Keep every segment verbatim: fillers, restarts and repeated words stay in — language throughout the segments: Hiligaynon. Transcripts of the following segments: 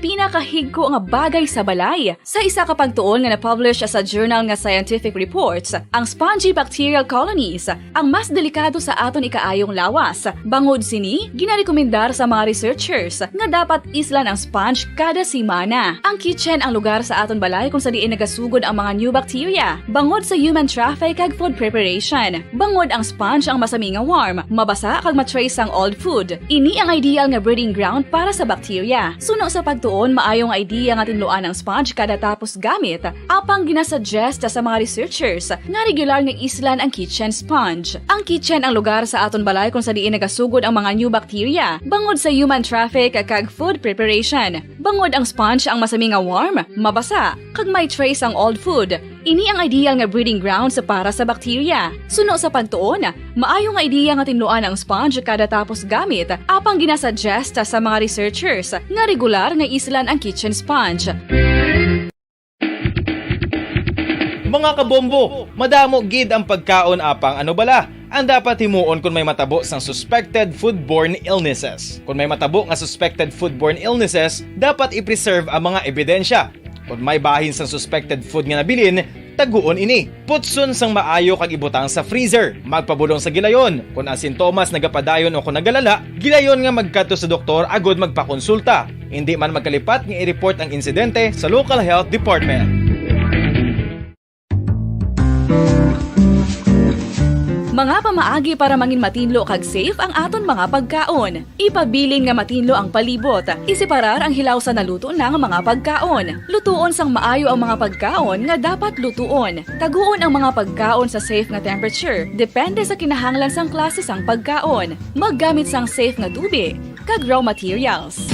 Pinakahigko nga bagay sa balay. Sa isa ka pagtuon nga na-publish sa journal nga Scientific Reports, ang spongy bacterial colonies ang mas delikado sa aton ikaayong lawas. Bangod sini, ginarekomendar sa mga researchers nga dapat islan ang sponge kada semana. Ang kitchen ang lugar sa aton balay kung sa diin nagasugod ang mga new bacteria. Bangod sa human traffic kag food preparation. Bangod ang sponge ang masami nga warm, mabasa kag ma-trace ang old food. Ini ang ideal nga breeding ground para sa bacteria. Suno sa pagtuon, maayo nga idea nga tinluan ang sponge kada tapos gamit. Apang ginasuggest sa mga researchers nga regular nga islan ang kitchen sponge. Ang kitchen ang lugar sa aton balay kung sa diin nagasugod ang mga new bacteria, bangod sa human traffic kag food preparation. Bangod ang sponge ang masami nga warm, mabasa, kag may trace ang old food. Ini ang ideal nga breeding grounds para sa bacteria. Suno sa pagtuon, maayo nga ideya nga tinluan ang sponge kada tapos gamit, apang ginasuggest sa mga researchers nga regular nga islan ang kitchen sponge. Mga kabombo, madamo gid ang pagkaon, apang ano bala ang dapat himuon kon may matabo sang suspected foodborne illnesses? Kon may matabo nga suspected foodborne illnesses, dapat i-preserve ang mga ebidensya. Kon may bahin sang suspected food nga nabilin, taguon ini. Putson sang maayo kag ibutang sa freezer. Magpabulong sa gilayon. Kon ang sintomas nagapadayon o kon nagalala, gilayon nga magkadto sa doktor agud magpakonsulta. Indi man magkalipat nga i-report ang insidente sa local health department. Mga pamaagi para mangin matinlo kag safe ang aton mga pagkaon. Ipabilin nga matinlo ang palibot. Iseparar ang hilaw sa naluto na nga mga pagkaon. Lutuon sang maayo ang mga pagkaon nga dapat lutuon. Taguon ang mga pagkaon sa safe nga temperature, depende sa kinahanglan sang klase sang pagkaon. Maggamit sang safe nga tubi kag raw materials.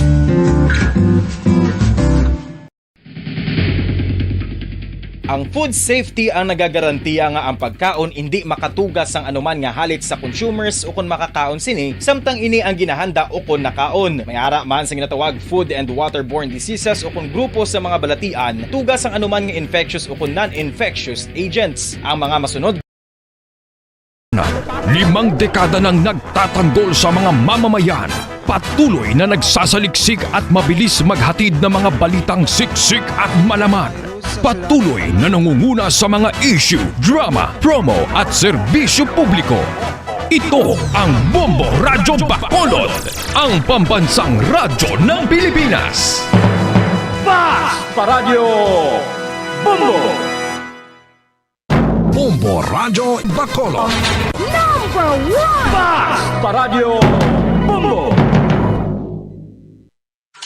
Ang food safety ang nagagarantiya nga ang pagkaon indi makatuga sang anuman nga halit sa consumers ukon makakaon sini, samtang ini ang ginahanda ukon nakaon. May ara man sa ginatawag food and waterborne diseases ukon grupo sa mga balatian tuga sang anuman nga infectious ukon non-infectious agents. Ang mga masunod Limang dekada nang nagtatanggol sa mga mamamayan. Patuloy na nagsasaliksik at mabilis maghatid ng mga balitang siksik at malaman. Patuloy na nangunguna sa mga issue, drama, promo at serbisyo publiko. Ito ang Bombo Radyo Bacolod, ang pambansang radyo ng Pilipinas. Fast Paradyo Bombo! Bombo Radyo Bacolod. Number one! Fast Paradyo Bombo!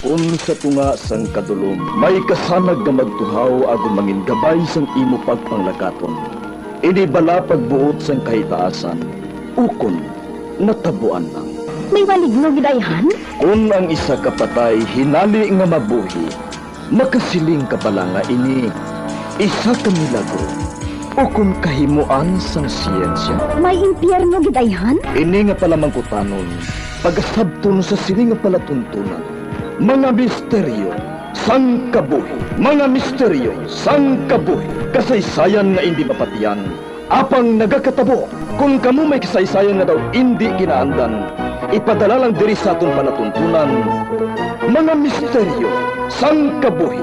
Kun sa tunga sang kadulom may kasanag nga magtuhaw agud mangin gabay sang imo pagpanglakaton, ini bala pagbuot sang kahitaasan, ukon natabuan lang. May maligno gid ayhan? Kun ang isa ka patay hinali nga mabuhi, makasiling ka bala nga ini isa ka milagro ukon kahimoan sang siyensya? May impyerno gid ayhan? Ini nga palamangkutanon, pagasabton sa sini nga palatuntunan, mga misteryo sang kabuhi. Mga misteryo sang kabuhi, kasaysayan nga indi mapatiyan, apang nagakatabo. Kon kamo may kasaysayan nga daw indi kinaandan, ipadala lang diri sa aton palatuntunan, Mga Misteryo sang Kabuhi.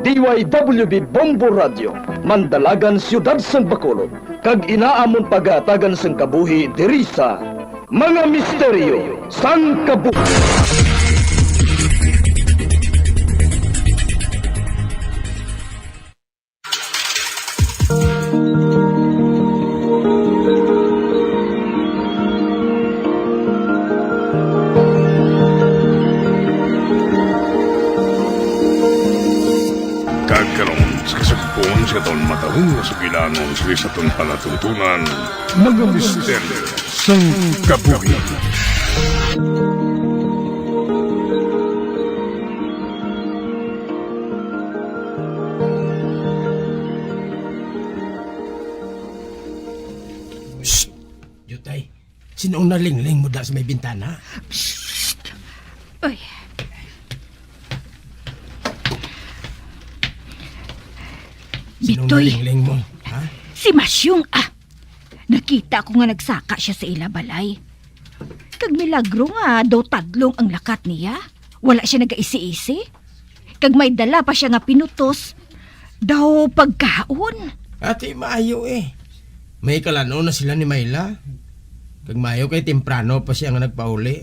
D Y W B Bombo Radio, Mandalagan, Siyudad sang Bacolod, kag ina amon pagahatagan sang kabuhi diri sa Mga Misteryo sang Kabuhi. Kag karon, sa kasugpon sa aton matahong nga sugilanon sa aton palatuntunan, Mga Misteryo sang Kabuhi. Shh! Jutay, sino ang nalingling mo da sa may bintana? Psst! Uy. Sinong Bitoy. Nalingling mo, ha? Si Masyong, ah! Nakita ko nga nagsaka siya sa ila balay. Kag milagro nga daw tadlong ang lakat niya. Wala siya nagaisi-isi. Kag may dala pa siya nga pinutos, daw pagkaon. Ati, maayo eh. May kalan-on na sila ni Myla. Kag maayo kay temprano pa siya nga nagpauli.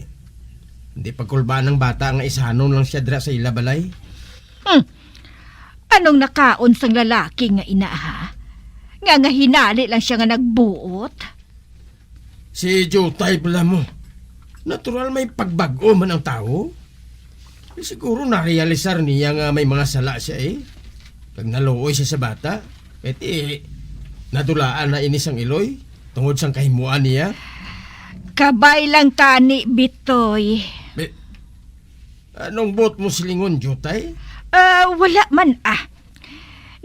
Hindi pagkulbaan ang bata nga isanon lang siya dira sa ila balay. Hmm. Anong nakaon sang lalaki nga ina, ha? Nga, nga hinali lang siya nga nagbuot? Si Jutay bala mo. Natural may pagbag-o man ang tawo. Siguro narealisar niya nga may mga sala siya eh. Kag naluoy siya sa bata. Kay ti, nadulaan na ini sang iloy tungod sang kahimuan niya. Kabay lang tani, Bitoy. Be-, anong buot mo silingon, Jutay? Ah, wala man, ah.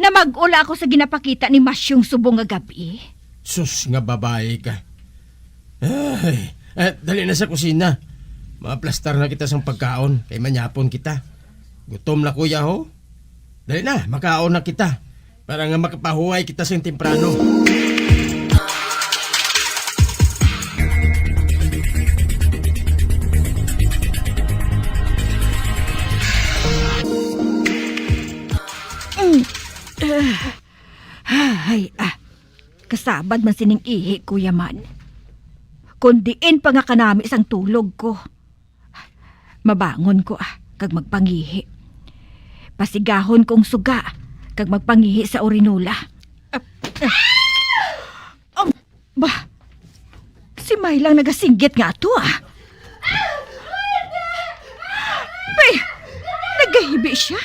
Namag-o lang ako sa ginapakita ni Masyong subong nga gab-i. Sus, nga babayi ka. Ay, eh, dali na sa kusina. Maaplastar na kita sang pagkaon, kay manyapon kita. Gutom na, kuya, ho. Dali na, makaon na kita. Para nga makapahuway kita sing temprano. Mm. Ah. Ay, ah. Kasabad man sining ihi ko, yaman. Kon diin pa nga kanami sang tulog ko. Mabangon ko, ah, kag magpangihi. Pasigahon kong suga, kag magpangihi sa urinola. Ah, ah. Ang, ba, si Myla ang nagasinggit nga ato, ah. Bay, nagahibi siya.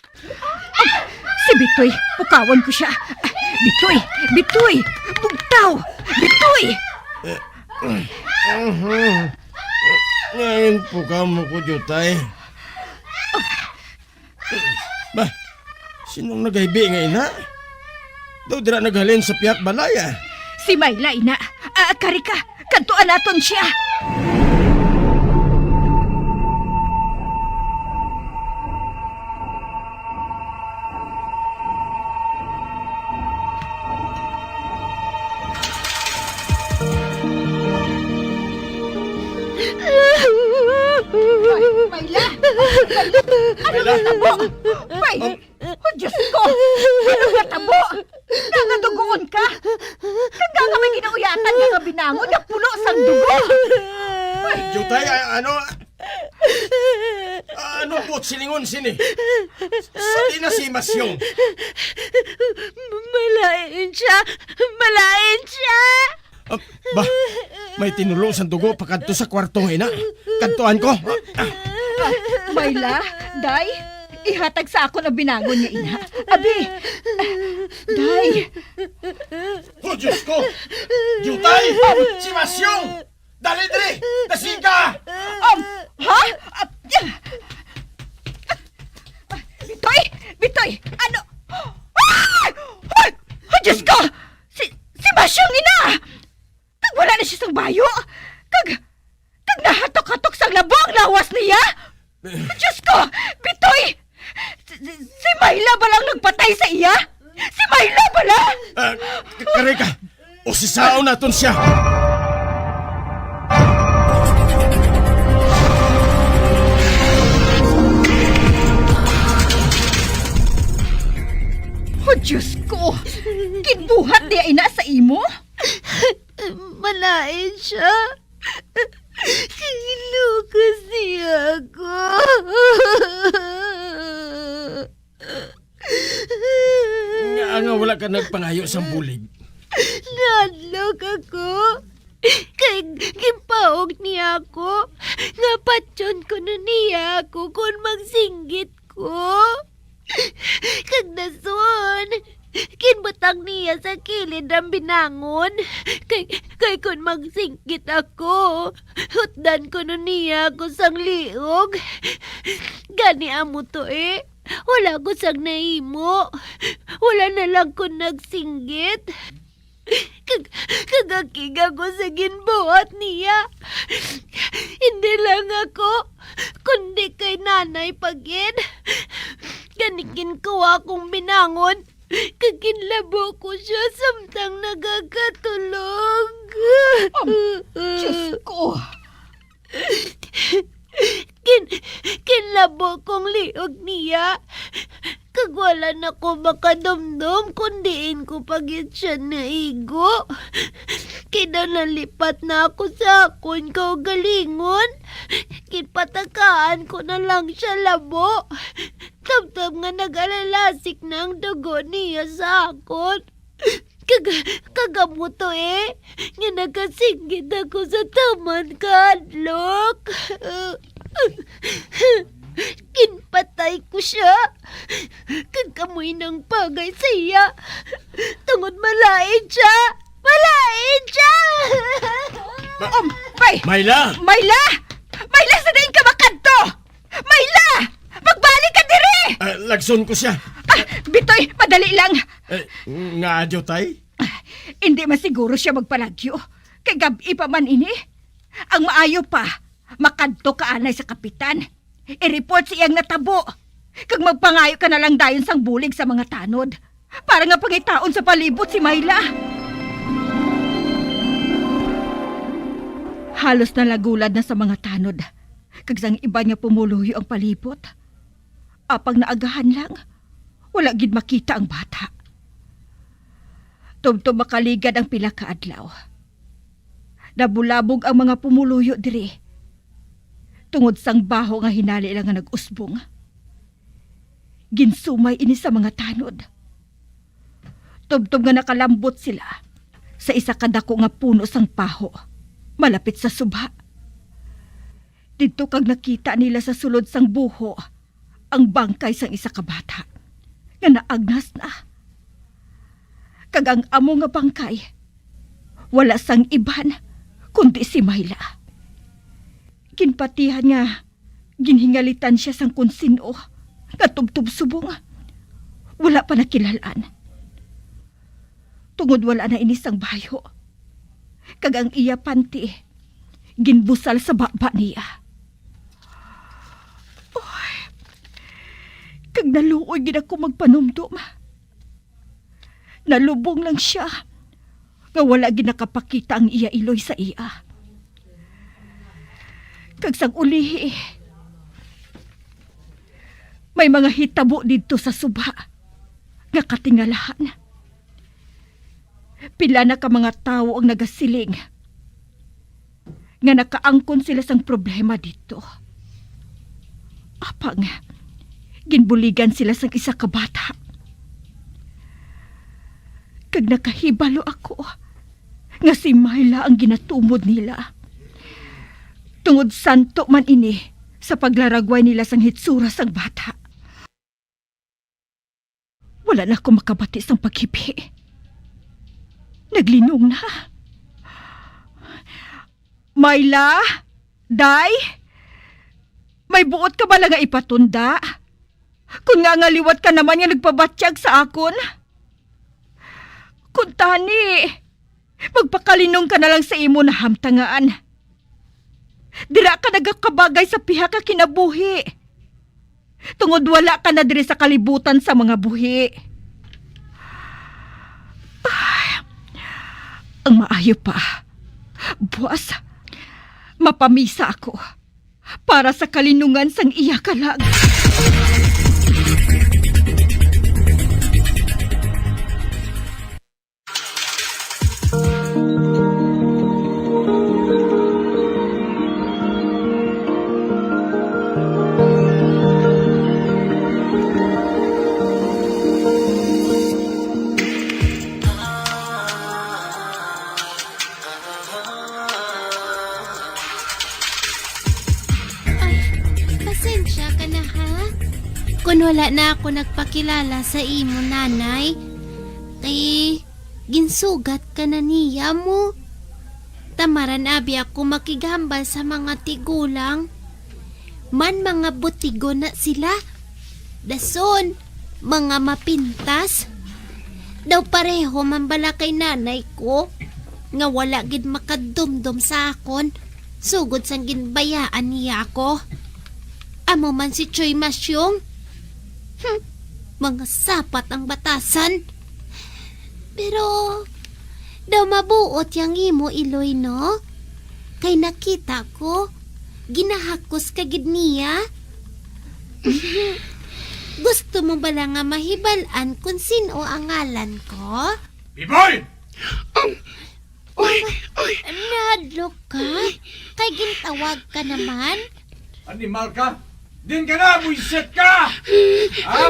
Ah, si Bitoy, pukawan ko siya. Ah, Bitoy, Bitoy, bugtaw, Bitoy. Ngayon po ka mo ko, Jutay. Ba, sinong nagaybi nga ina? Daw dira naghalin sa pihak balay, ah. Si Myla, ina. Ah, kari ka, kadtuan naton siya. Ay, Myla! Myla! Ano Myla! Natabo? May, Um, oh, Diyos ko! Ano natabo? Nangadugoon ka? Kag nga may ginauyatan ka nga binangon nga puno sang dugo! Ay! Jutay, a-, ano? Ano po silingon sini? Sa di na si Masyong? Malain siya! Malain siya! Ah, ba, may tinulo sang dugo pakadto sa kwarto nga ina. Kadtuan ko. Ah, ah. Ah, Myla, Day, ihatag sa akon ang binangon nga ina. Abi, ah, Day. Oh, Diyos ko! Jutay! Si Masyong! Dali diri! Dasiga! Um, ha? Ah, Bitoy! Bitoy! Ano? Ah! Ay! Ay, Diyos ko! Si, si Masyong ina! Kag wala na siya sang bayo! Kag, kag nahatok-hatok sang labo ang lawas niya! Diyos ko! Bitoy! Si, si, si Myla ba lang nagpatay sa iya? Si Myla ba lang? Ah, k-, kari ka! Usisaon naton siya! Oh, Diyos ko! Ginbuhat niya ina sa imo? Malain siya. Ginlukas niya ako. Nga nga wala ka nagpangayo sang bulig? Nahadlok ako. Kay ginpaog niya ako nga patyon kuno niya ako kon magsinggit ko. Kag dason, ginbutang niya sa kilid ang binangon. Kay, kay kon magsinggit ako, hutdan kuno niya ako sang liog. Gani amo to, eh. Wala ko sang nahimo. Wala na lang ko nagsinggit. Kag, kag akig ako sa ginbuhat niya. Hindi lang ako, kundi kay nanay pa gid. Gani ginkuha kong binangon, kag ginlabo ko siya samtang nagakatulog. Am, Diyos ko! Gin-, ginlabo kong liog niya, kag wala na ko makadumdom kon diin ko pa gid siya naigo. Kay daw nalipat na ako sa akon kaugalingon, ginpatagaan ko na lang siya labo, tubtob nga nag-alalasik na ang dugo niya sa akon. Kag-, kag amo to, eh, nga nagasinggit ako sa taman kahadlok. Ginpatay ko siya. Kag kamoy nang bagay sa iya. Tungod malain siya. Malain siya! Ma- Um, bay! Myla! Myla! Myla, sa diin ka makadto? Myla! Magbalik ka diri! Ah, lagson ko siya. Ah, Bitoy, madali lang. Eh, nga adyo, tay? Ah, hindi man siguro siya magpalagyo. Kay gab-i pa man ini. Ang maayo pa, makadto ka anay sa kapitan. I-report sa iyang natabo. Kag magpangayo ka na lang dayon sang bulig sa mga tanod, para nga pangitaon sa palibot si Myla. Halos nalagulad na sa mga tanod, kag sang iban nga pumuluyo ang palibot. Apang naagahan lang, wala gid makita ang bata. Tubtob makaligad ang pila ka adlaw, nabulabog ang mga pumuluyo diri tungod sang baho nga hinali lang nga nag-usbong. Ginsumay ini sa mga tanod, tubtob nga nakalambot sila sa isa ka dako nga puno sang baho malapit sa subha. Didto kag nakita nila sa sulod sang buho ang bangkay sang isa ka bata nga naagnas na. Kag ang amo nga bangkay wala sang iban kundi si Myla. Ginpatihan nga ginhingalitan sia sang kon sin-o nga tubtob subong wala pa nakilal-an. Tungod wala na ini sang bayo, kag ang iya panty ginbusal sa baba niya. Uy, kag naluoy gid ako magpanumdom. Nalubong lang sia nga wala gid nakapakita ang iya iloy sa iya. Kag sang ulihi, may mga hitabo didto sa subha nga katingalahan. Pila na ka mga tawo ang nagasiling nga nakaangkon sila sang problema didto. Apang ginbuligan sila sang isa ka bata. Kag nakahibalo ako nga si Myla ang ginatumod nila, tungod santo man ini sa paglaragway nila sang hitsura sang bata. Wala na ako makabati sang paghibi. Naglinong na. Myla, Day, may buot ka bala nga ipatunda? Kon nga nga liwat ka naman nga nagpabatyag sa akon. Kuntani, magpakalinong ka na lang sa imo nahamtangan. Dira ka nagakabagay sa pihak ka kinabuhi, tungod wala ka na diri sa kalibutan sa mga buhi. Ay, ang maayo pa, buas, mapamisa ako para sa kalinungan sang iya kalag. Ay, pasensya ka na, ha? Kung wala na ako nagpakilala sa imo, nanay, kay ginsugat ka na niya mo. Tamaran abi ako makighambal sa mga tigulang. Man mga butigon na sila. Dason, mga mapintas. Daw pareho man bala kay nanay ko, nga wala gid makadumdom sa akon, sugod sang ginbayaan niya ako. Amo man si Choy Masyong. Hmm, mga sapat ang batasan. Pero, daw mabuot yang imo, Iloy, no? Kay nakita ko, Ginahakos ka gid niya? Gusto mo bala nga mahibal-an kon sin-o ang ngalan ko? Biboy! Ang, oy, oy. Nahadlok ka? Kay gintawag ka naman? Animal ka? Din ka na, buisit ka! Ha?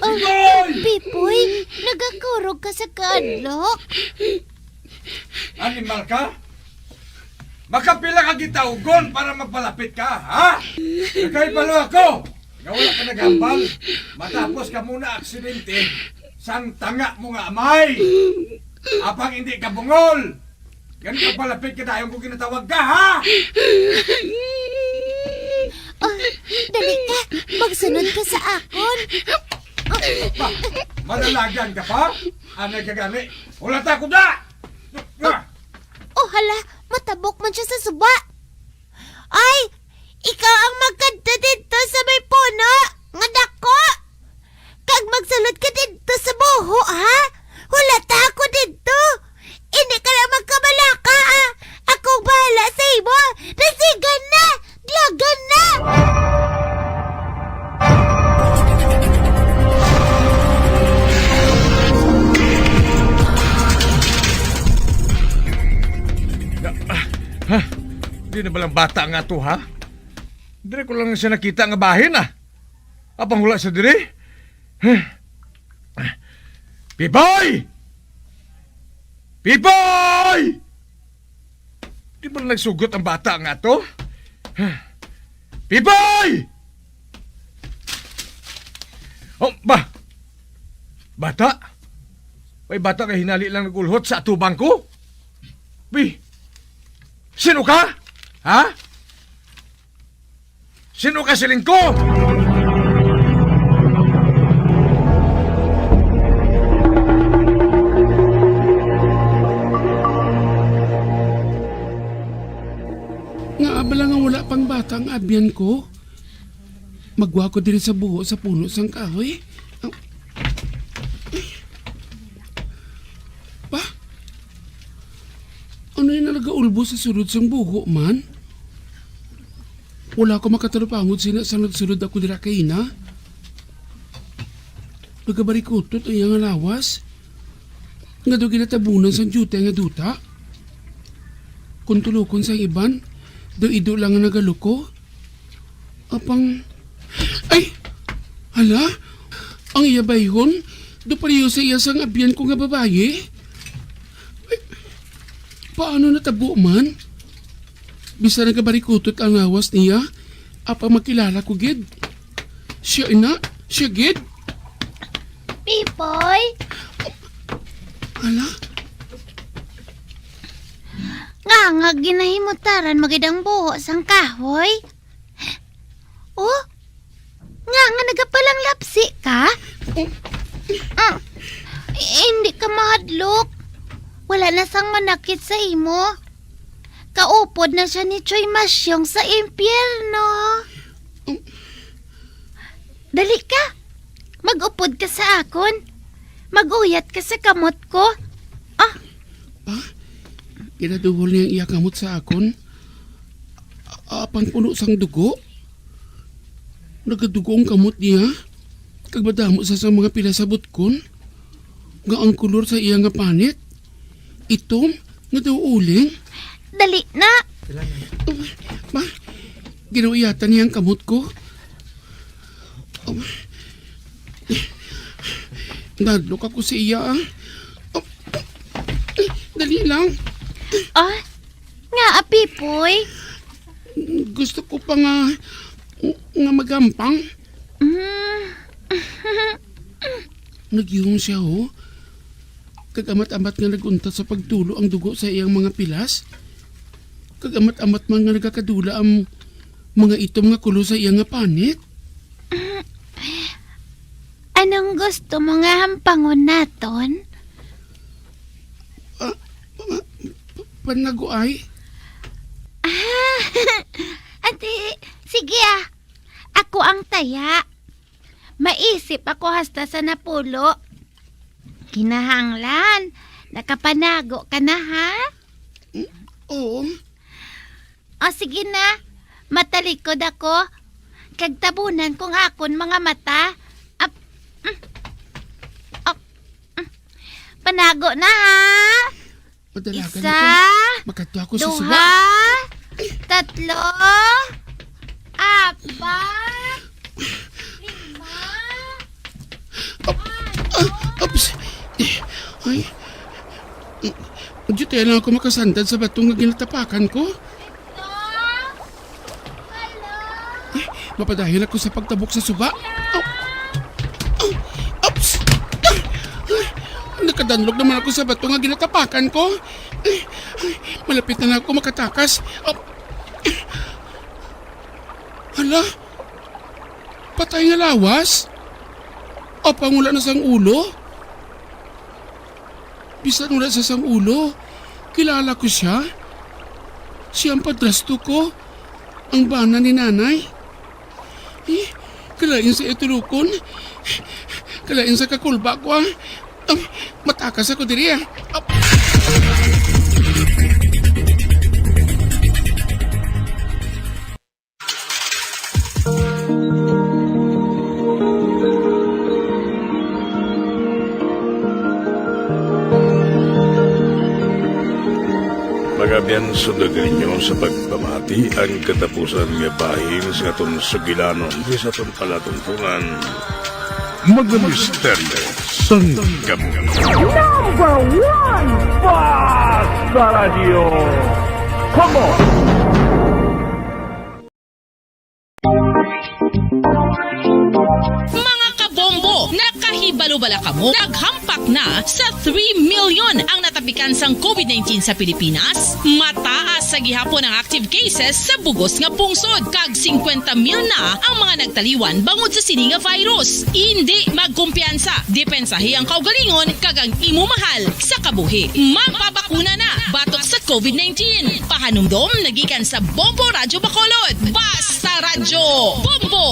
Oh, Biboy! Biboy, nagakurog ka sa kahadlok? Animal ka? Makapila ka gitaugon para magpalapit ka, ha? Nagahibalo ako nga wala ka naghambal matapos ka muna aksidente sang tanga mo nga amay. Apang hindi ka bungol, gani magpalapit ka dayon kung ginatawag ka, ha? Oh, dali ka, magsunod ka sa akon. Ba, malalagan ka pa? Anay ka gani? Wala ta ko da! Ah! Oh, hala, matabok man siya sa suba. Ay, ikaw ang magkadto didto sa may puno nga dako. Kag magsulod ka didto sa buho, ha? Hulata ako didto. Hindi ka lang magkabalaka, ha? Akong bahala sa imo. Nasigan na! Dlagan na! Ha? Di na ba lang bata nga to, ha? Dire ko lang siya nakita nga bahin, ah. Apang wala siya dire? Huh? Pipoy! Pipoy! Di ba nagsugot ang bata nga to? Pipoy! Oh, ba? Bata? May bata nga hinali lang nagulhot sa atubang ko? Bi, sino ka? Ha? Sino ka, siling ko? Nga abala nga wala pang bata ang abyan ko. Magwa ko diri sa buho sa puno sang kahoy. Pa? Ano yung nagaulbo sa sulod sang buho man? Wala ko makatalupangod sina sang nagsulod ako dira kaina. Nagabarikutot ang iyang lawas. Nga daw ginatabunan sang diutay nga duta. Kung tulukon sang iban, daw ido lang nga nagaluko. Apang, ay! Hala? Ang iya bayhon, daw pareho sa iya sang abyan ko nga babayi. Ay, paano natabo man? Bisan nagabarikutot ang lawas niya, apang makilala ko gid. Siya ina, siya gid. Pipoy? Hala? Nga, nga ginahimutaran mo gid ang buho sang kahoy? Oh? Nga, nga nagapalanglapsi ka? Ah, hindi ka mahadlok. Wala na sang manakit sa imo. Kaupod na siya ni Choy Masyong sa impyerno. Dali ka. Mag-upod ka sa akon. Mag-uyat ka sa kamot ko. Ah. Pa? Ginaduhol niya ang iya kamot sa akon. A-, apang puno sang dugo. Nagadugo ang kamot niya. Kag madamo sa, sa mga pila sa butkon. Nga ang kulor sa iya nga panit, itom nga daw uling. Dali na. Ma, ginauyatan niya ang kamot ko. Nadlok ako sa iya, ah. Dali lang. Ah, nga, Apipoy? Gusto ko pa nga, nga magampang. Mm. Nagyuhong siya, ho. Kag amat-amat nga nag-untat sa pagtulo ang dugo sa iyang mga pilas. Kag amat-amat man nga nagakadula ang mga itom nga kulo sa iya nga panit. Anong gusto mo nga hampangon naton? Ah, pa-, pa-, panaguay? Ah, ate, sige ah. Ako ang taya. Maisip ako hasta sa napulo. Kinahanglan, nakapanago ka na, ha? Mm, oo. O, sige na. Matalikod ako, kag tabunan ko nga akon mga mata. Ap-, mm. Ak-, mm. Panago na, ha? Madalagan Isa, ako. Makadto ako sa duha, suba. Tatlo, apat, lima, Ap-, ah, ups. Eh, ay. Diyo tayo lang ako makasandad sa bato nga ginatapakan ko. Ay, mapadayon ako sa pagtabok sa suba. Aw. Aw. Ups. Ay, nakadanlog naman ako sa bato nga ginatapakan ko. Ay, ay, malapit na lang ako makatakas. Aw. Hala, patay nga lawas. Apang wala na sang ulo. Bisan wala sa sang ulo, kilala ko sia. Siya ang padrasto ko, ang bana ni nanay. Eh, kalain sa itulukon. Kalain sa kakulba ko, ah. Ah, matakas ako diri, ah. Ah. Mga abyan, sundan ninyo sa pagpamati ang katapusan nga bahin sa aton sugilanon, sa aton palatuntunan. Mga misteryo sang kabuhi. Number one, Basta Radio. Come on! Mga kabombo, nakahibalo bala kamo? Naghampak na sa three million ang natapikan sang covid nineteen sa Pilipinas. Mataas sa gihapon ang active cases sa bugos nga pungsod, kag singkwenta mil na ang mga nagtaliwan bangod sa sini nga virus. Indi magkumpiyansa, depensahi ang kaugalingon kag ang imo mahal sa kabuhi. Magpabakuna na batok sa covid nineteen. Pahanumdom nagikan sa Bombo Radyo Bacolod. Basta Radyo Bombo!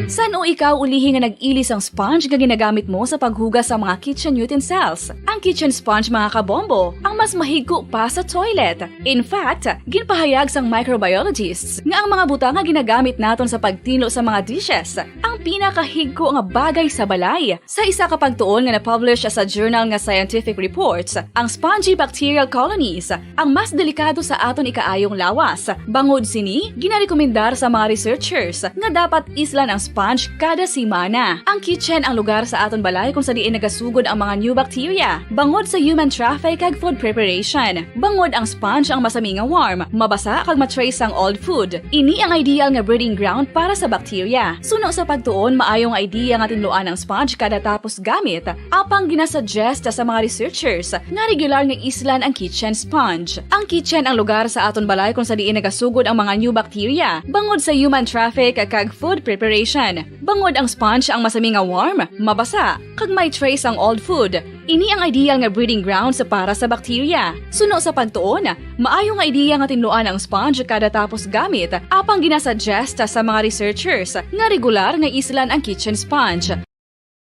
San-o ikaw ulihi nga nag-ili sang sponge nga ginagamit mo sa paghugas sa mga kitchen utensils? Ang kitchen sponge, mga kabombo, ang mas mahigko pa sa toilet. In fact, ginpahayag sang microbiologists nga ang mga butang nga ginagamit naton sa pagtinlo sa mga dishes ang pinakahigko nga bagay sa balay. Sa isa ka pagtuon nga na-publish sa journal nga Scientific Reports, ang spongy bacterial colonies ang mas delikado sa aton ikaayong lawas. Bangod sini, ginarekomendar sa mga researchers nga dapat islan ang sponge kada semana. Ang kitchen ang lugar sa aton balay kung sa diin nagasugod ang mga new bacteria, bangod sa human traffic kag food preparation. Bangod ang sponge ang masami nga warm, mabasa kag ma-trace ang old food. Ini ang ideal nga breeding ground para sa bacteria. Suno sa pagtuon, maayo nga idea nga tinluan ang sponge kada tapos gamit, apang ginasuggest sa mga researchers nga regular nga islan ang kitchen sponge. Ang kitchen ang lugar sa aton balay kung sa diin nagasugod ang mga new bacteria, bangod sa human traffic kag food preparation. Bangod ang sponge ang masami nga warm, mabasa, kag may trace ang old food. Ini ang ideal nga breeding grounds para sa bacteria. Suno sa pagtuon, maayo nga idea nga tinluan ang sponge kada tapos gamit, apang ginasuggest sa mga researchers nga regular nga islan ang kitchen sponge.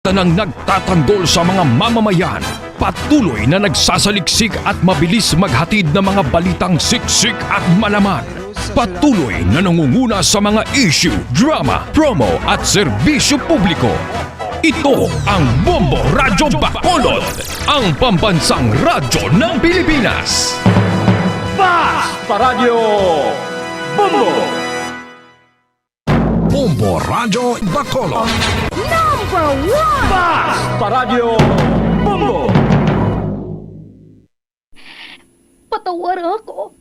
Tanang nagtatanggol sa mga mamamayan, patuloy na nagsasaliksik at mabilis maghatid ng mga balitang siksik at malaman. Patuloy na nangunguna sa mga issue, drama, promo at serbisyo publiko. Ito ang Bombo Radyo Bacolod, ang pambansang radyo ng Pilipinas. Basta Radyo Bombo! Bombo Radyo Bacolod. Number one! Basta Radyo Bombo! Patawara ako.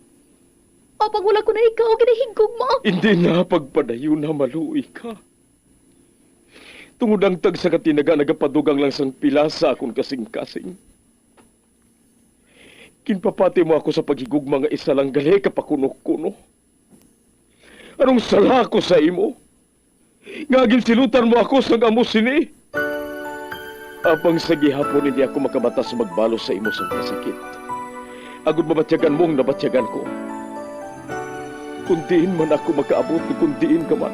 Apang wala ko na ikaw ginahigugma. Hindi na pagpadayon na maluoy ka. Tungod ang tagsa ka tinaga nagapadugang lang sang pila sa akon kasing-kasing. Ginpapati mo ako sa paghigugma nga isa lang gali ka pakuno-kuno. Anong sala ako sa imo? Nga ginsilutan mo ako sang amo sini? Apang sa gihapon hindi ako makabatas magbalos sa imo sang kasakit, agod mabatyagan mo ang nabatyagan ko. Kon diin man ako makaabot, kon diin ka man,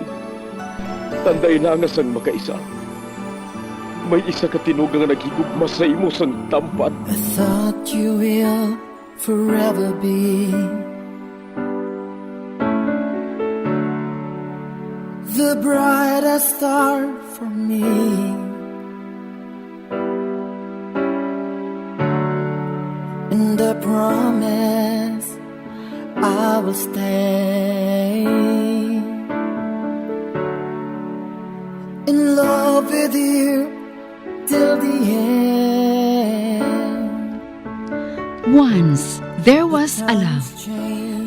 tandai lang nga sang makaisa, may isa ka tinuga nga naghigugma sa imo sang tampad. I thought you will Forever be the brightest star for me, and I promise I will stay in love with you till the end. Once, there was a love.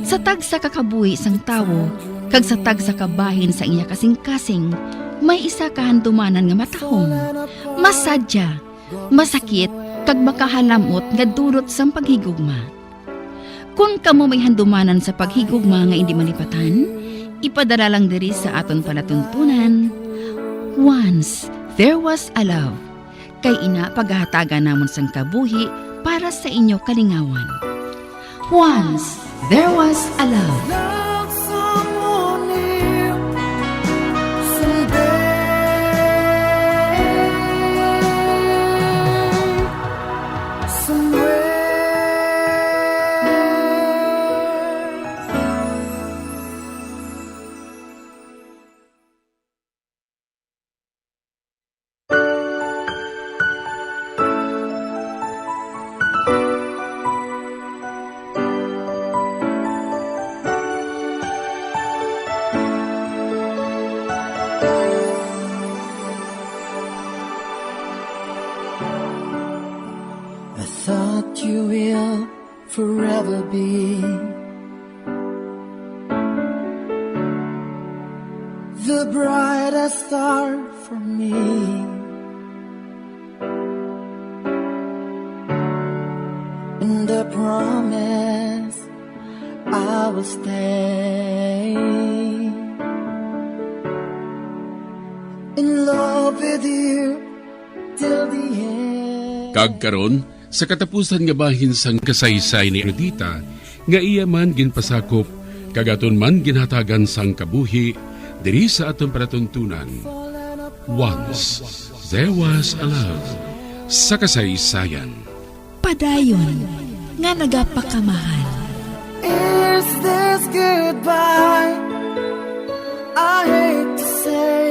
Sa tagsa ka kabuhi sang tawo, kag sa tagsa ka bahin sa iya kasingkasing, may isa ka handumanan nga matahom, masadya, masakit, kag makahalamot nga dulot sang paghigugma. Kon kamo may handumanan sa paghigugma nga indi malipatan, ipadala lang diri sa aton palatuntunan, Once There Was a Love. Kay ina, pagahatagan namon sang kabuhi para sa inyo kalingawan. Once There Was a Love. Love someone new someday, somewhere. I thought you will forever be the brightest star for me. And I promise I will stay in love with you till the end. Kag karon, sa katapusan nga bahin sang kasaysayan ni Anodita, nga iya man ginpasakop, kag aton man ginhatagan sang kabuhi, diri sa aton palatuntunan, Once There Was a Love, sa kasaysayan. Padayon nga nagapakamahal. Is this goodbye? I hate to say,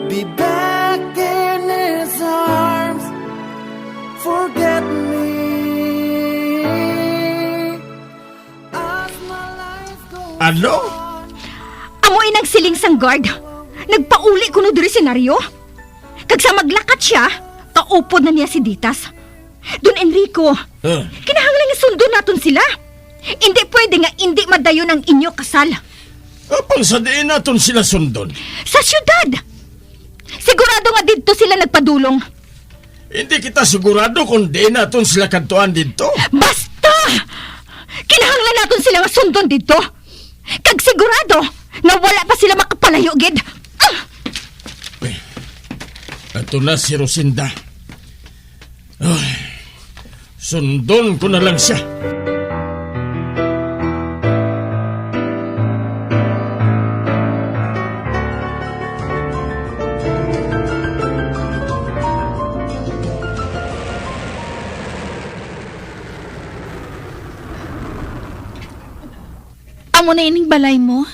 be back in his arms. Forget me. As my life goes Ano? on. Amo inang siling sang guard. Nagpauli kuno diri si Nario. Kag sa maglakat siya, kaupod na niya si Ditas. Don Enrico, Huh? kinahanglan nga sundon naton sila. Indi pwede nga indi madayon ang inyo kasal. Apang sa diin naton sila sundon? Sa syudad! Sigurado nga didto sila nagpadulong. Hindi kita sigurado kung diin naton sila kadtuan didto. Basta! Kinahanglan naton sila nga sundon didto. Kag sigurado nga wala pa sila makapalayo gid. Ah! Ato na si Rosinda. Ay, sundon ko na lang siya. Amo na ining balay mo?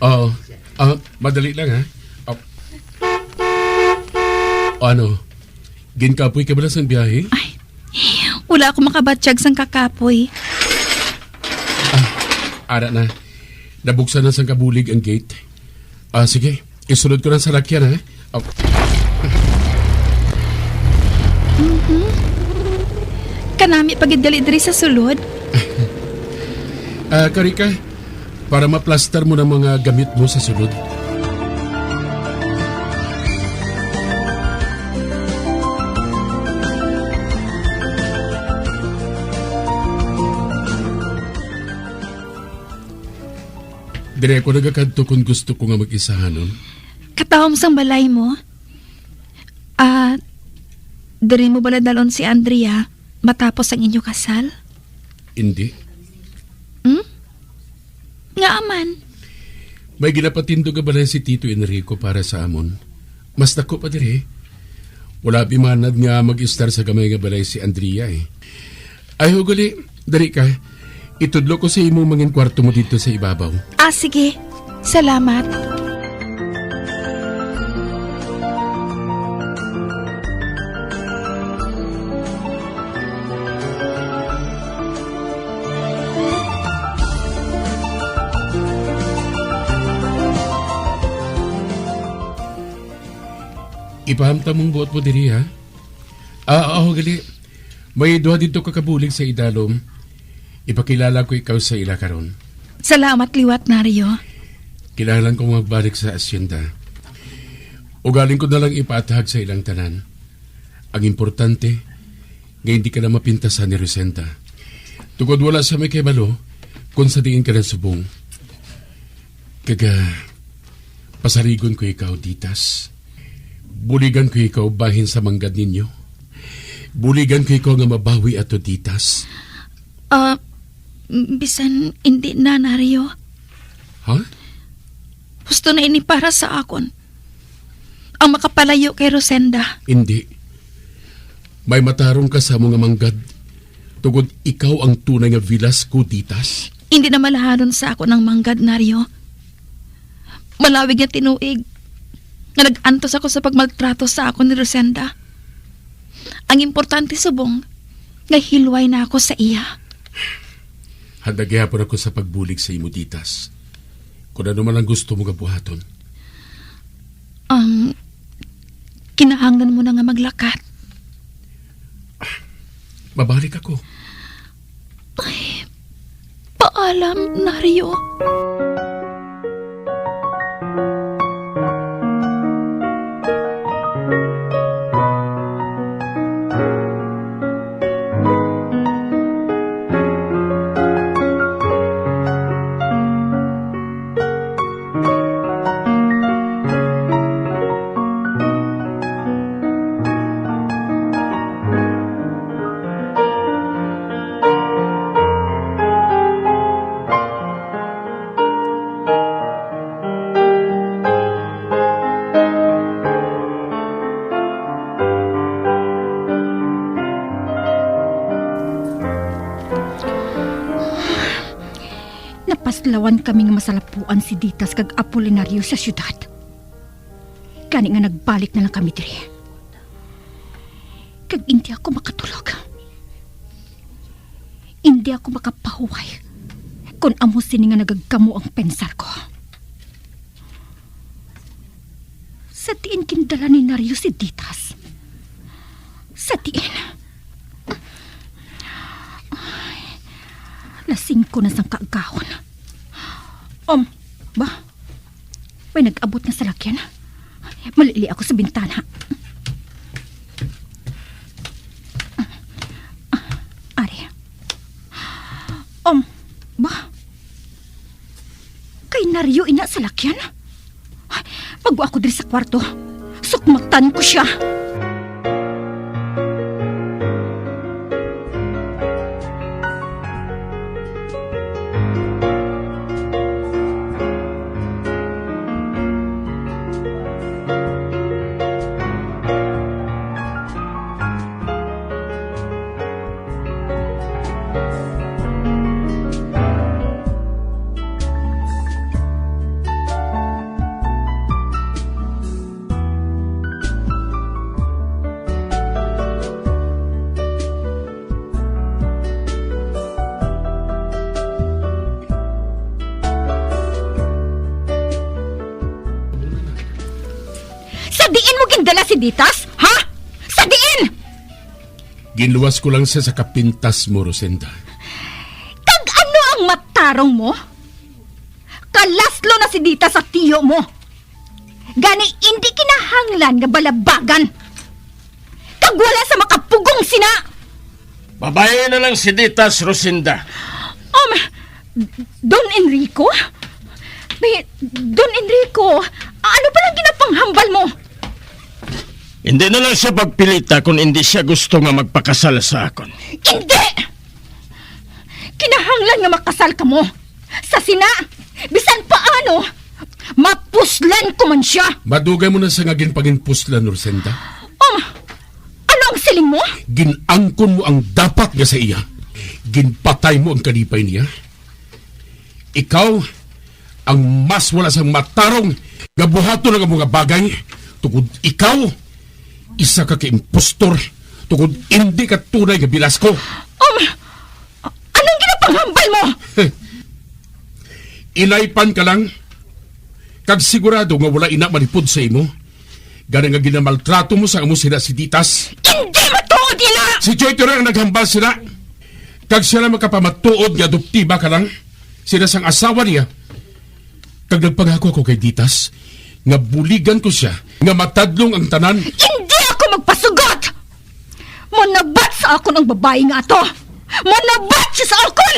Oo. Ah, madali lang, ha? Ah. Ano? Ginkapoy ka bala sang biyahe? Ay, wala ako makabatyag sang kakapoy. Ah, ara na. Nabuksan na sang kabulig ang gate. Ah, sige. Isulod ko lang sa lakyan, ha? Oh. Mhm. Kanami pa gid gali diri sa sulod. Ah, kari ka, para maplastar mo ng mga gamit mo sa sulod. Dire ako nagakadto kung gusto ko nga mag-isahanon. Katahom sang balay mo? Ah, diri mo bala dalon si Andrea matapos ang inyo kasal? Hindi. Hmm? Ngaa man? May ginapatindog nga balay si Tito Enrico para sa amon. Mas dako pa diri. Wala pimanad nga mag-istar sa gamay nga balay si Andrea, eh. Ay, hugali, dali ka. Itudlo ko sa imo mangin kwarto mo dito sa ibabaw. Ah, sige. Salamat. Ipahamtang mong buot mo diri, ha? Ah, ah, hugali. May duha dito ka kabulig sa idalom. Ipakilala ko ikaw sa ila karon. Salamat liwat, Nario. Kinahanglan ko magbalik sa asyenda. Ugaling ko na lang ipaathag sa ilang tanan. Ang importante, nga hindi ka na mapintasan ni Rosenda. Tungod wala sa may kahibalo kung sa diin ka na subong. Kaga, pasaligon ko ikaw, Ditas. Buligan ko ikaw bahin sa manggad ninyo. Buligan ko ikaw nga mabawi ato, Ditas. Ah, bisan hindi na, Nario. Ha? Husto na ini para sa akon. Ang makapalayo kay Rosenda. Hindi. May matarong ka sa mga manggad. Tungod ikaw ang tunay nga Velasco, Ditas. Hindi na malahanon sa akon ang manggad, Nario. Malawig nga tinuig nga nag-antos ako sa pagmaltrato sa akon ni Rosenda. Ang importante subong nga hilway na ako sa iya. Handa gihapon ako sa pagbulig sa imo, Ditas. Kung ano man ang gusto mo nga buhaton. Ang kinahanglan mo na nga maglakat. Mabalik ako. Ay, paalam, Nario. Napaslawan kami nga masalapuan si Ditas kag Apolinario sa siyudad. Gani nga nagbalik na lang kami diri. Kag indi ako makatulog. Indi ako makapahuway kon amo sini nga nagagamo ang pensar ko. Sa diin gindala ni Nario si Ditas? Sa diin? Ay, alas singko na sang kaagahon. Um, ba? May nag-abot nga salakyan. Malili ako sa bintana. Ari. Um, ba? Kay Nario ina salakyan? Magwa ako diri sa kwarto. Sukmatan ko siya. Sa diin mo gindala si Ditas? Ha? Sa diin? Ginluwas ko lang siya sa kapintas mo, Rosenda. Kag ano ang matarong mo? Kalaslo na si Ditas sa tiyo mo. Gani, indi kinahanglan nga balabagan. Kag wala sa makapugong sina. Babayi na lang si Ditas, Rosenda. Um, Don Enrico? May, Don Enrico, ano ba lang ginapanghambal mo? Hindi na lang siya pagpilita kung hindi siya gusto nga magpakasal sa akon. Hindi! Kinahanglan nga makasal kamo. Sa sina, bisan paano, mapuslan ko man siya. Madugay mo na siya nga ginpanginpuslan, Rosenda. Um, ano ang siling mo? Gin-angkon mo ang dapat nga sa iya. Ginpatay mo ang kalipay niya. Ikaw ang mas wala sang matarong nga buhaton ang mga bagay, tungod ikaw isa ka kaimpostor, tungod indi ka tunay nga Velasco. Um, anong ginapanghambal mo? Ilaypan ka lang, kag sigurado nga wala ina malipod sa imo. Gani nga ginamaltrato mo sa amo sila si Ditas. Hindi matuod ina! Si Joy Teron ang naghambal sila. Kag siya lang makapamatuod nga adoptiba ka lang sila sang asawa niya. Kag nagpangako ako kay Ditas nga buligan ko siya nga matadlong ang tanan. Hindi ako magpasugot! Manabat sa akon ang babayi nga ato! Manabat siya sa akon!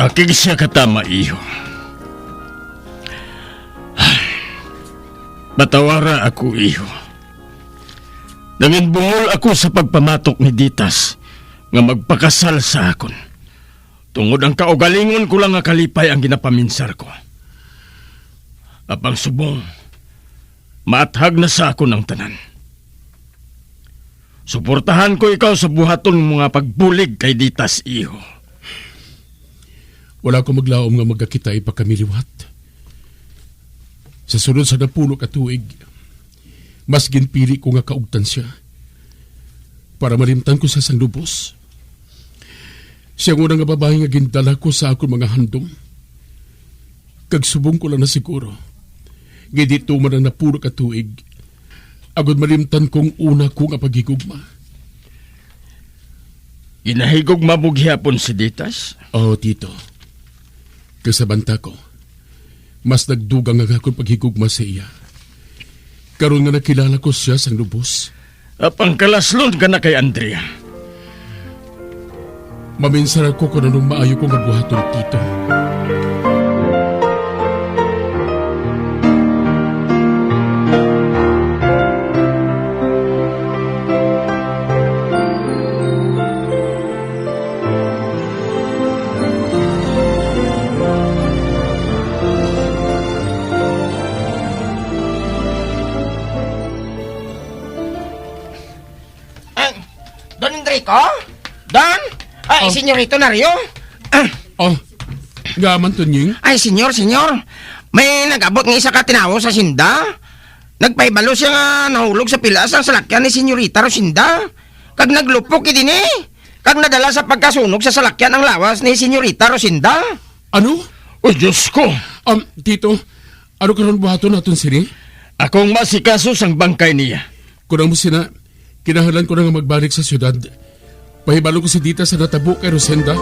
Akig siya katama, iho. Patawara ako, iho. Nanginbungol ako sa pagpamatok ni Ditas nga magpakasal sa akon, tungod ang kaugalingon ko lang nga kalipay ang ginapaminsar ko. Apang subong, maathag na sa akon ang tanan. Suportahan ko ikaw sa buhaton mo nga pagbulig kay Ditas, iho. Wala ko maglaom nga magkakita pa kami liwat. Sa sulod sa napulo ka tuig, mas ginpili ko nga kaugtan siya para malimtan ko siya sang lubos. Siya ang una nga babayi nga gindala ko sa akon mga handom. Kag subong ko lang na siguro nga indi tuman ang napulo ka tuig agod malimtan kong una ko nga paghigugma. Ginahigugma mo gihapon si Ditas? Oo, Tito. Kag sa banta ko, mas nagdugang ang akon paghigugma sa iya karon nga nakilala ko siya sang lubos. Apang kalaslon ka na kay Andrea. Maminsar ako kung anong maayo ko nga buhaton, Tito. Ah, Don Enrico? Don? Ay, Oh. Senyorito Nario? Ah, Oh, gaman, Tunying? Ay, senyor, senyor. May nag-abot nga isa ka tinawo sa sinda. Nagpahibalo siya nga nahulog sa pilas ang salakyan ni Senyorita Rosinda. Kag naglupok ini. Kag nadala sa pagkasunog sa salakyan ang lawas ni Senyorita Rosinda. Ano? O, Diyos ko! Um, Tito, ano karon buhaton naton sini? Akong masikaso sang bangkay niya. Kung amo sina, kinahanglan ko na nga magbalik sa syudad. Pahibalo ko si Dita sa natabo kay Rosenda.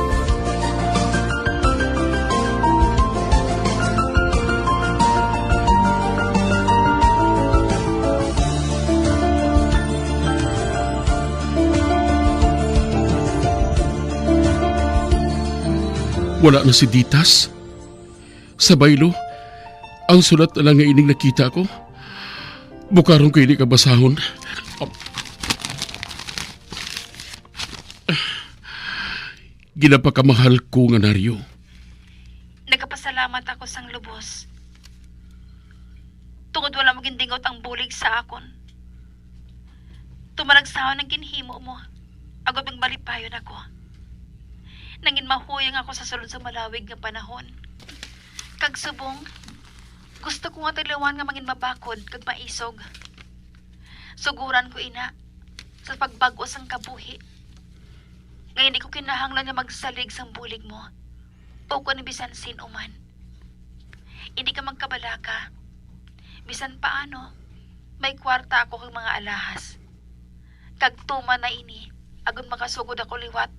Wala na si Ditas. Sa baylo, ang sulat na lang nga ining nakita ko. Bukaron ko ini kabasahon. Ginapakamahal ko nga Nario. Nagapasalamat ako sang lubos. Tungod wala mo gindingot ang bulig sa akon. Tumalagsahon ang ginhimo mo, agod magmalipayon ako. Nangin mahuyang ako sa sulod sa malawig nga panahon. Kag subong, gusto ko nga taliwan nga mangin mabakod kag maisog. Suguran ko ina sa pagbag-o sang kabuhi, nga hindi ko kinahanglan nga magsalig sang bulig mo o kon bisan sin-o man. Hindi ka magkabalaka. Bisan paano, may kwarta ako kag mga alahas. kag tuman na ini, agod makasugod ako liwat.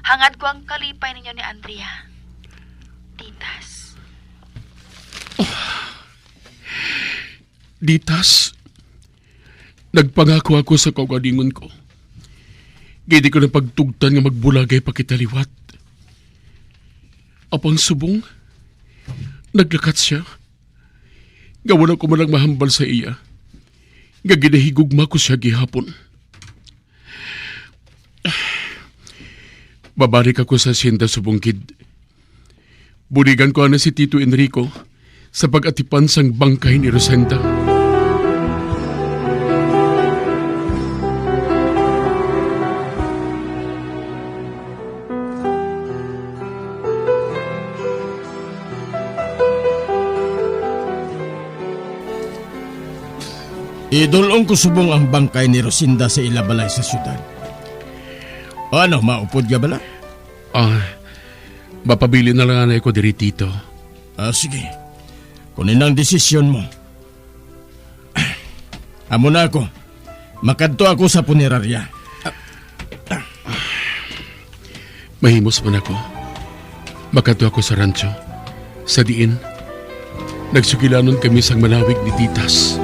Hangad ko ang kalipay ninyo ni Andrea. Titas. Ditas, nagpangako ako sa kaugalingon ko. Hindi ko na pagtugtan nga magbulagay pa kita liwat. Apang subong, naglakat siya, nga wala ko man lang mahambal sa iya, nga ginahigugma ko siya gihapon. Babalik ako sa asyenda subong gid. Buligan ko na si Tito Enrico sa pag-atipan sang bangkay ni Rosenda. Idul-ong ko subong ang bangkay ni Rosenda sa ila balay sa siyudad. O ano, maupod ka bala? Ah, mapabilin na lang anay ko diri, Tito. Ah, sige. Kunin ang desisyon mo. Amo na ako. Makadto ako sa punerarya. Mahimos man ako. Makadto ako sa rancho, sa diin nagsugilanon kami sang manawig ni Titas.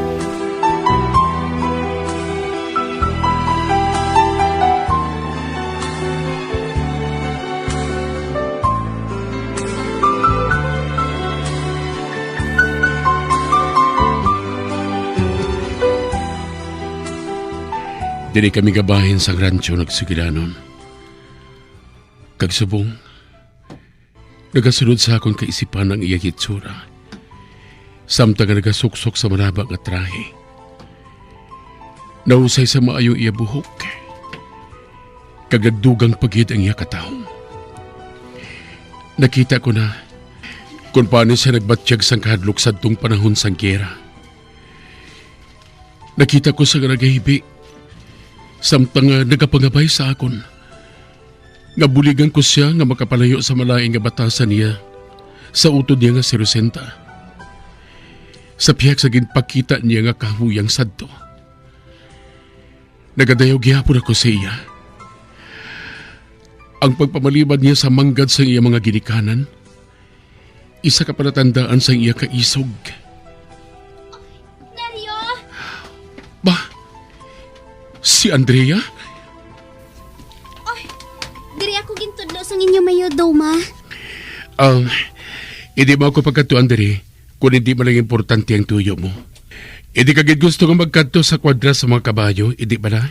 Diri kami gabahin sang rancho nagsugilanon. Kag subong, nagasulod sa akon kaisipan ang iya hitsura, samtang nga nagasuksok sa manaba nga trahe. Nahusay sa maayo iya buhok, kag nagdugang pa gid ang iya katahom. Nakita ko na kon paano siya nagbatyag sang kahadlok sadtong panahon sang giyera. Nakita ko siya nga nagahibi, samtang nga nagapangabay sa akon, nga buligan ko sia nga makapalayo sa malain nga batasan niya, sa utod niya nga si Rosenda, sa pihak sa ginpakita niya nga kahuyang sadto. Nagadayaw gihapon ako sa iya. Ang pagpamalibad niya sa manggad sa iya mga ginikanan, isa ka palatandaan sang iya kaisog. Dario! Ba, si Andrea? Oy, diri ako gintudlo sang inyo mayordoma. Ah, hindi mo ako pagkatuan diri, kung hindi man lang importante ang tuyo mo. Hindi ka gid gusto nga magkadto sa kwadra sa mga kabayo, hindi bala?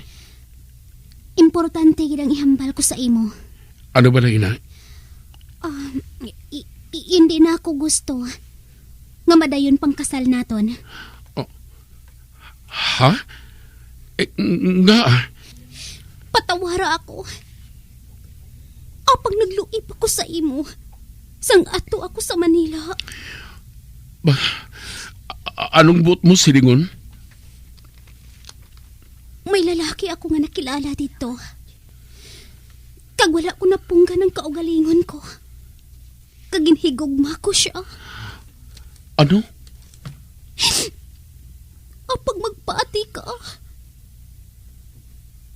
Importante gid ang ihambal ko sa imo. Ano bala ina? Ah, i-, i-, hindi na ako gusto nga madayon pang kasal naton. Oh. Ha? Eh, ng-, nga? Patawara ako. Apang nagluib ako sa imo sang ato ako sa Manila. Ba, a-, anong buot mo silingon? May lalaki ako nga nakilala dito. Kag wala ko napunggan ang kaugalingon ko. Kag ginhigugma ko sia. Ano? Apag magpati ka.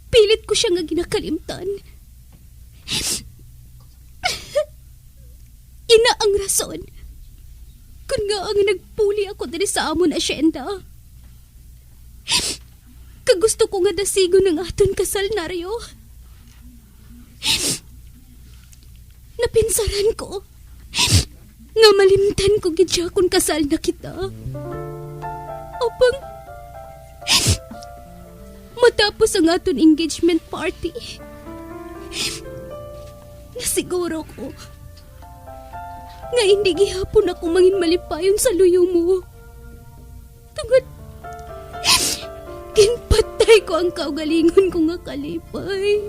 Pilit ko sia nga ginakalimtan. Ina ang rason kun ngaa nga nagpuli ako diri sa amon asyenda. Kag gusto ko nga dasigon ang aton kasal, Dario. Napinsaran ko nga malimtan ko gid sia kon kasal na kita. Apang matapos ang aton engagement party, nasiguro ko nga hindi gihapon ako mangin malipayon sa luyo mo. Tungod ginpatay ko ang kaugalingon ko nga kalipay.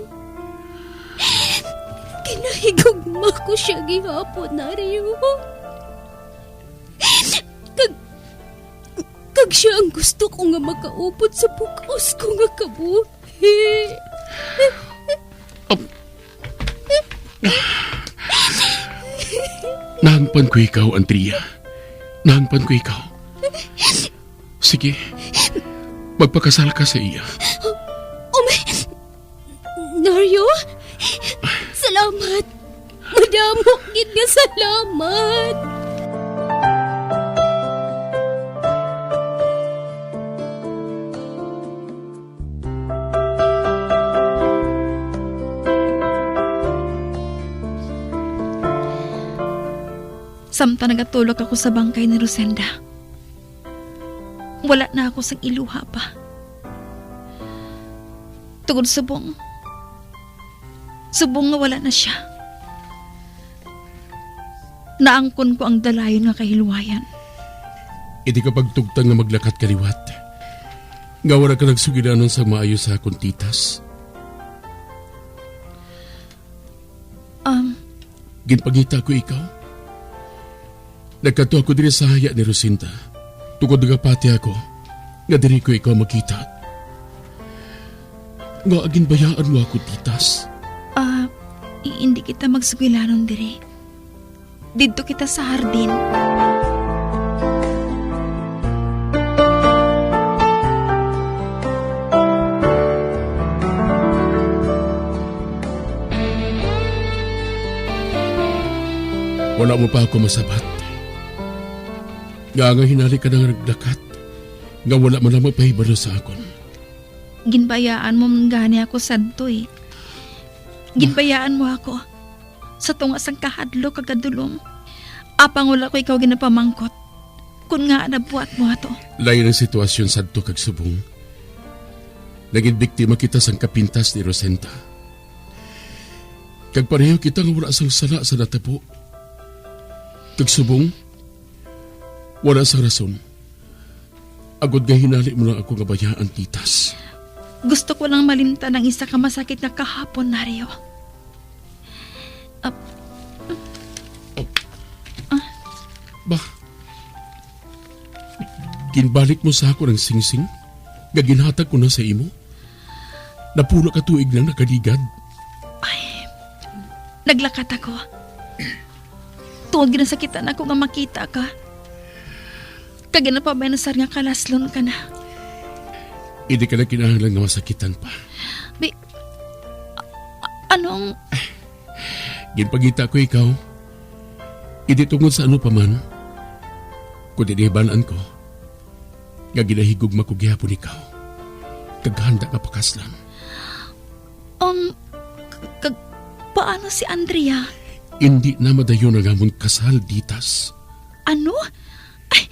Ginahigugma ko sia gihapon, Dario. Kag, kag sia ang gusto ko nga makaupod sa bug-os ko nga kabuhi. Ap-, Nahangpan ko ikaw, Andrea. Nahangpan ko ikaw. Sige, magpakasal ka sa iya. Dario, salamat. Madamo gid nga salamat. Samtang nagatulog ako sa bangkay ni Rosenda, wala na ako sang iluha pa. Tungod subong, subong nga wala na sia, naangkon ko ang dalayon nga kahilwayan. Indi ka pagtugtang nga maglakat ka liwat, nga wala ka nagsugilanon sang maayo sa akon titas. Um, Ginpangita ko ikaw. Nagkadto ako diri sa haya ni Rosenda, tungod nagapati ako nga diri ko ikaw makita. Ngaa ginbayaan mo ako, titas? Ah, i-, hindi kita magsugilanon diri. Didto kita sa hardin. Wala mo pa ako masabat. Nga, nga hinali ka na nga naglakat, nga wala man lang magpahibalo sa akon. Ginbayaan mo man gani ako sadto, eh. Ginbayaan mo ako sa tunga sang kahadlok kag kadulom. Apang wala ko ikaw ginapamangkot kon ngaa nabuhat mo ato. Lain ang sitwasyon sadto kag subong. Naging biktima kita sang kapintas ni Rosenda. Kag pareho kita nga wala sang sala sa natabo. Kag subong, wala sang rason. Agod nga hinali mo lang ako nga bayaan, titas. Gusto ko lang malimtan ang isa ka masakit nga kahapon, Dario. Ap-, Ba, ginbalik mo sa akon ang singsing nga ginhatag ko na sa imo? Napulo ka tuig nang nakaligad. Ay, naglakat ako. Tungod ginasakitan ako nga makita ka. Kag ginapamensar nga kalaslon ka na. Hindi ka na kinahanglan nga masakitan pa. Bi-, a-, anong Ginpangita ko ikaw, hindi tungod sa ano pa man, kundi nahibalaan ko nga ginahigugma ko gihapon ikaw, kag handa ka pakaslan. Um, k-, kag paano si Andrea? Indi na madayon ang amon kasal, Ditas. Ano? Ay,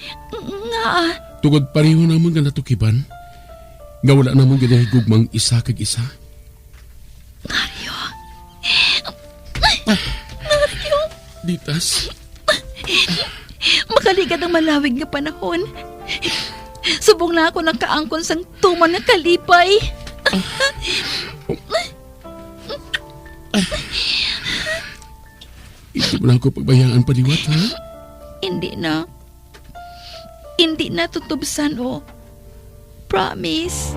nga. Tungod pareho namon nga natukiban, nga wala namon ginahigugmang isa kag isa. Mario. Mario. Ditas. Makaligad ang malawig nga panahon. Subong na ako nakaangkon sang tuman nga kalipay. Hindi mo na ako pagbayaan pa liwat, ha? Hindi na. Hindi na tutubsan, oh. Promise.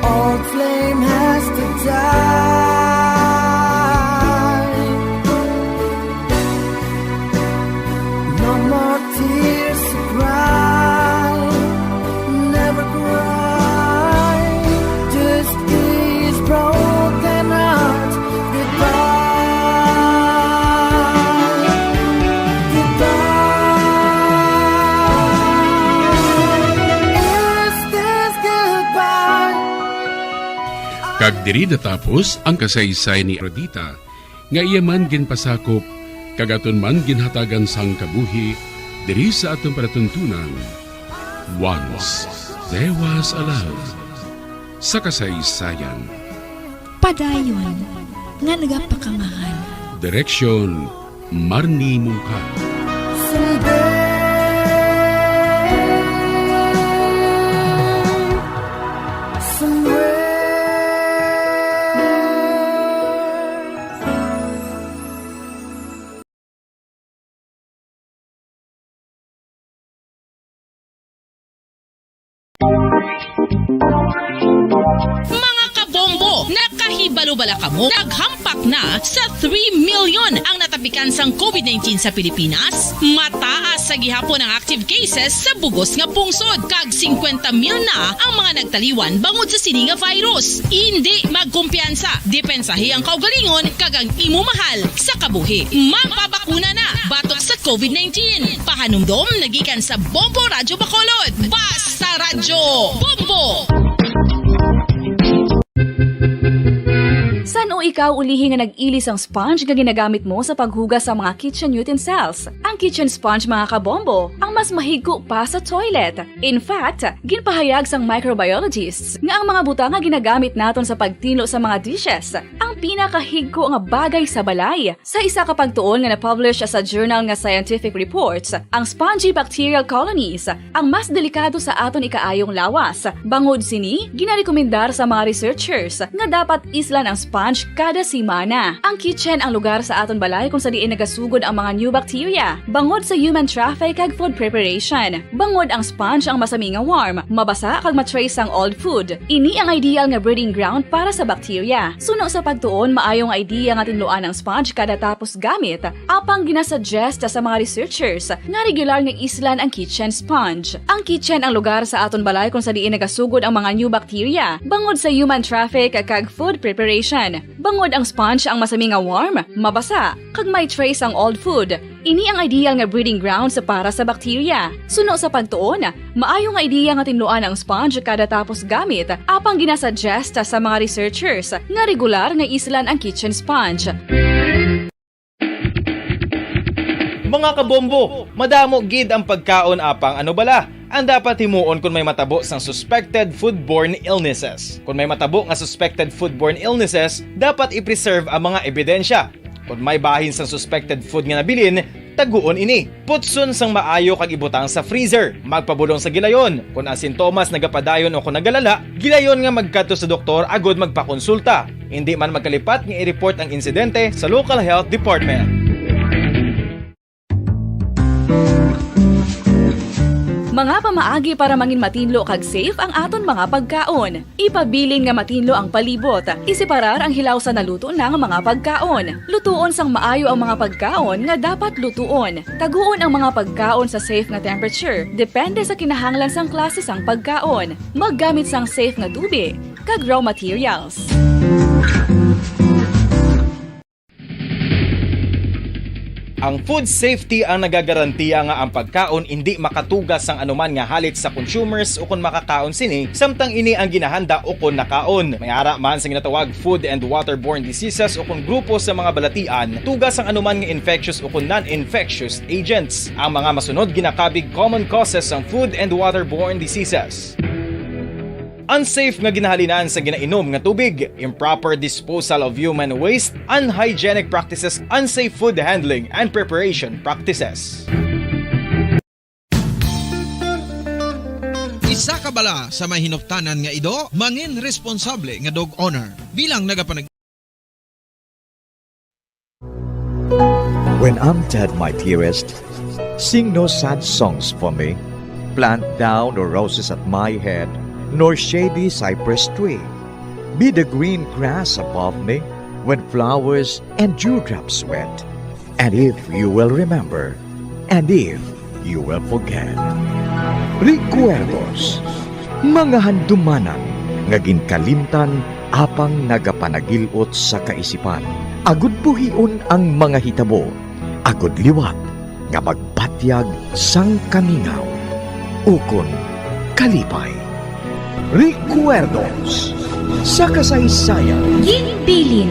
Old flame has to die. No more tears to cry. Never cry. Just this broken heart. Goodbye. Goodbye. Is this goodbye? Kag diri natapos ang kasaysayan ni Aphrodita, nga iya man ginpasakop kag aton man ginhatagan sang kabuhi diri sa aton palatuntunan. Once there was a love. Sa kasaysayan. Padayon nga nagapakamahal. Direksyon, Marnie Mungka. Someday, somewhere. Bala kamo, naghampak na sa three million ang natapikan sang covid nineteen sa Pilipinas. Mataas sa gihapon ang active cases sa bugos nga pungsod, kag singkwenta mil na ang mga nagtaliwan bangod sa sini nga virus. Indi magkumpiyansa, depensahi ang kaugalingon kag ang imo mahal sa kabuhi. Magpabakuna na batok sa covid nineteen. Pahanumdom nagikan sa Bombo Radyo Bacolod. Basta Radyo Bombo! San-o ikaw ulihi nga nag-ili sang sponge nga ginagamit mo sa paghugas sa mga kitchen utensils? Ang kitchen sponge, mga kabombo, ang mas mahigko pa sa toilet. In fact, ginpahayag sang microbiologists nga ang mga butang nga ginagamit naton sa pagtinlo sa mga dishes ang pinakahigko nga bagay sa balay. Sa isa ka pagtuon nga na-publish sa journal nga Scientific Reports, ang spongy bacterial colonies ang mas delikado sa aton ikaayong lawas. Bangod sini, ginarekomendar sa mga researchers nga dapat islan ang sponge kada semana. Ang kitchen ang lugar sa aton balay kung sa diin nagasugod ang mga new bacteria bangod sa human traffic kag food preparation. Bangod ang sponge ang masami nga warm, mabasa kag ma-trace ang old food. Ini ang ideal nga breeding ground para sa bacteria. Suno sa pagtuon, maayo nga idea nga tinluan ang sponge kada tapos gamit, apang ginasuggest sa mga researchers nga regular nga islan ang kitchen sponge. Ang kitchen ang lugar sa aton balay kung sa diin nagasugod ang mga new bacteria bangod sa human traffic kag food preparation. Bangod ang sponge ang masami nga warm, mabasa, kag may trace ang old food. Ini ang ideal nga breeding grounds para sa bacteria. Suno sa pagtuon, maayo nga ideya nga tinluan ang sponge kada tapos gamit, apang ginasuggest sa mga researchers nga regular nga islan ang kitchen sponge. Mga kabombo, madamo gid ang pagkaon, apang ano bala ang dapat himuon kon may matabo sang suspected foodborne illnesses? Kon may matabo nga suspected foodborne illnesses, dapat i-preserve ang mga ebidensya. Kon may bahin sang suspected food nga nabilin, taguon ini. Putson sang maayo kag ibutang sa freezer. Magpabulong sa gilayon. Kon ang sintomas nagapadayon o kon nagalala, gilayon nga magkadto sa doktor agud magpakonsulta. Indi man magkalipat nga i-report ang insidente sa local health department. Mga pamaagi para mangin matinlo kag safe ang aton mga pagkaon. Ipabilin nga matinlo ang palibot. Isiparar ang hilaw sa naluto na nga mga pagkaon. Lutuon sang maayo ang mga pagkaon nga dapat lutuon. Taguon ang mga pagkaon sa safe nga temperature, depende sa kinahanglan sang klase sang pagkaon. Maggamit sang safe nga tubig kag raw materials. Ang food safety ang nagagarantiya nga ang pagkaon indi makatuga sang anuman nga halit sa consumers ukon makakaon sini, samtang ini ang ginahanda ukon nakaon. May ara man sa ginatawag food and waterborne diseases ukon grupo sa mga balatian, tuga sang anuman nga infectious ukon non-infectious agents. Ang mga masunod ginakabig common causes sang food and waterborne diseases. Unsafe nga ginahalinan sa ginainom nga tubig, improper disposal of human waste, unhygienic practices, unsafe food handling and preparation practices. Isa ka bala sa may hinuptanan nga ido, mangin responsable nga dog owner. Bilang nagapanag- When I'm dead, my dearest, sing no sad songs for me. Plant thou no roses at my head, nor shady cypress tree. Be the green grass above me when flowers and dewdrops wet. And if you will remember, and if you will forget. Recuerdos, mga handumanan nga ginkalimtan apang nagapanagil-ot sa kaisipan. Agud buhion ang mga hitabo, agud liwat nga magbatyag sang kamingaw ukon kalipay. Recuerdos sa kasaysayan. Ginbilin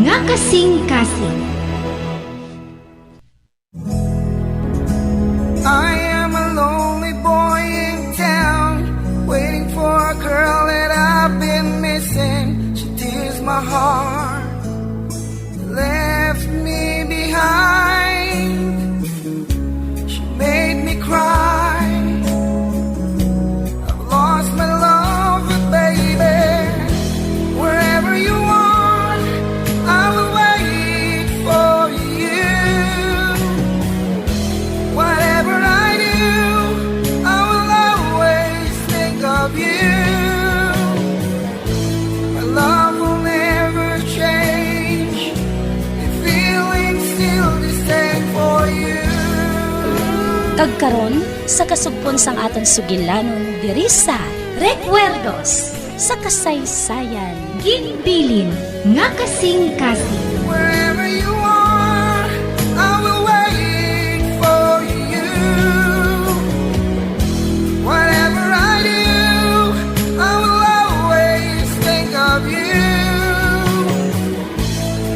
nga kasing-kasing. I am a lonely boy in town, waiting for a girl that I've been missing. She tears my heart, left me behind. She made me cry. I've lost my love, but baby, wherever you are, I will wait for Kag karon, sa kasugpon sang aton sugilanon diri sa Recuerdos sa Kasaysayan. Ginbilin nga kasing-kasing. Wherever you are, I will wait for you. Whatever I do, I will always think of you.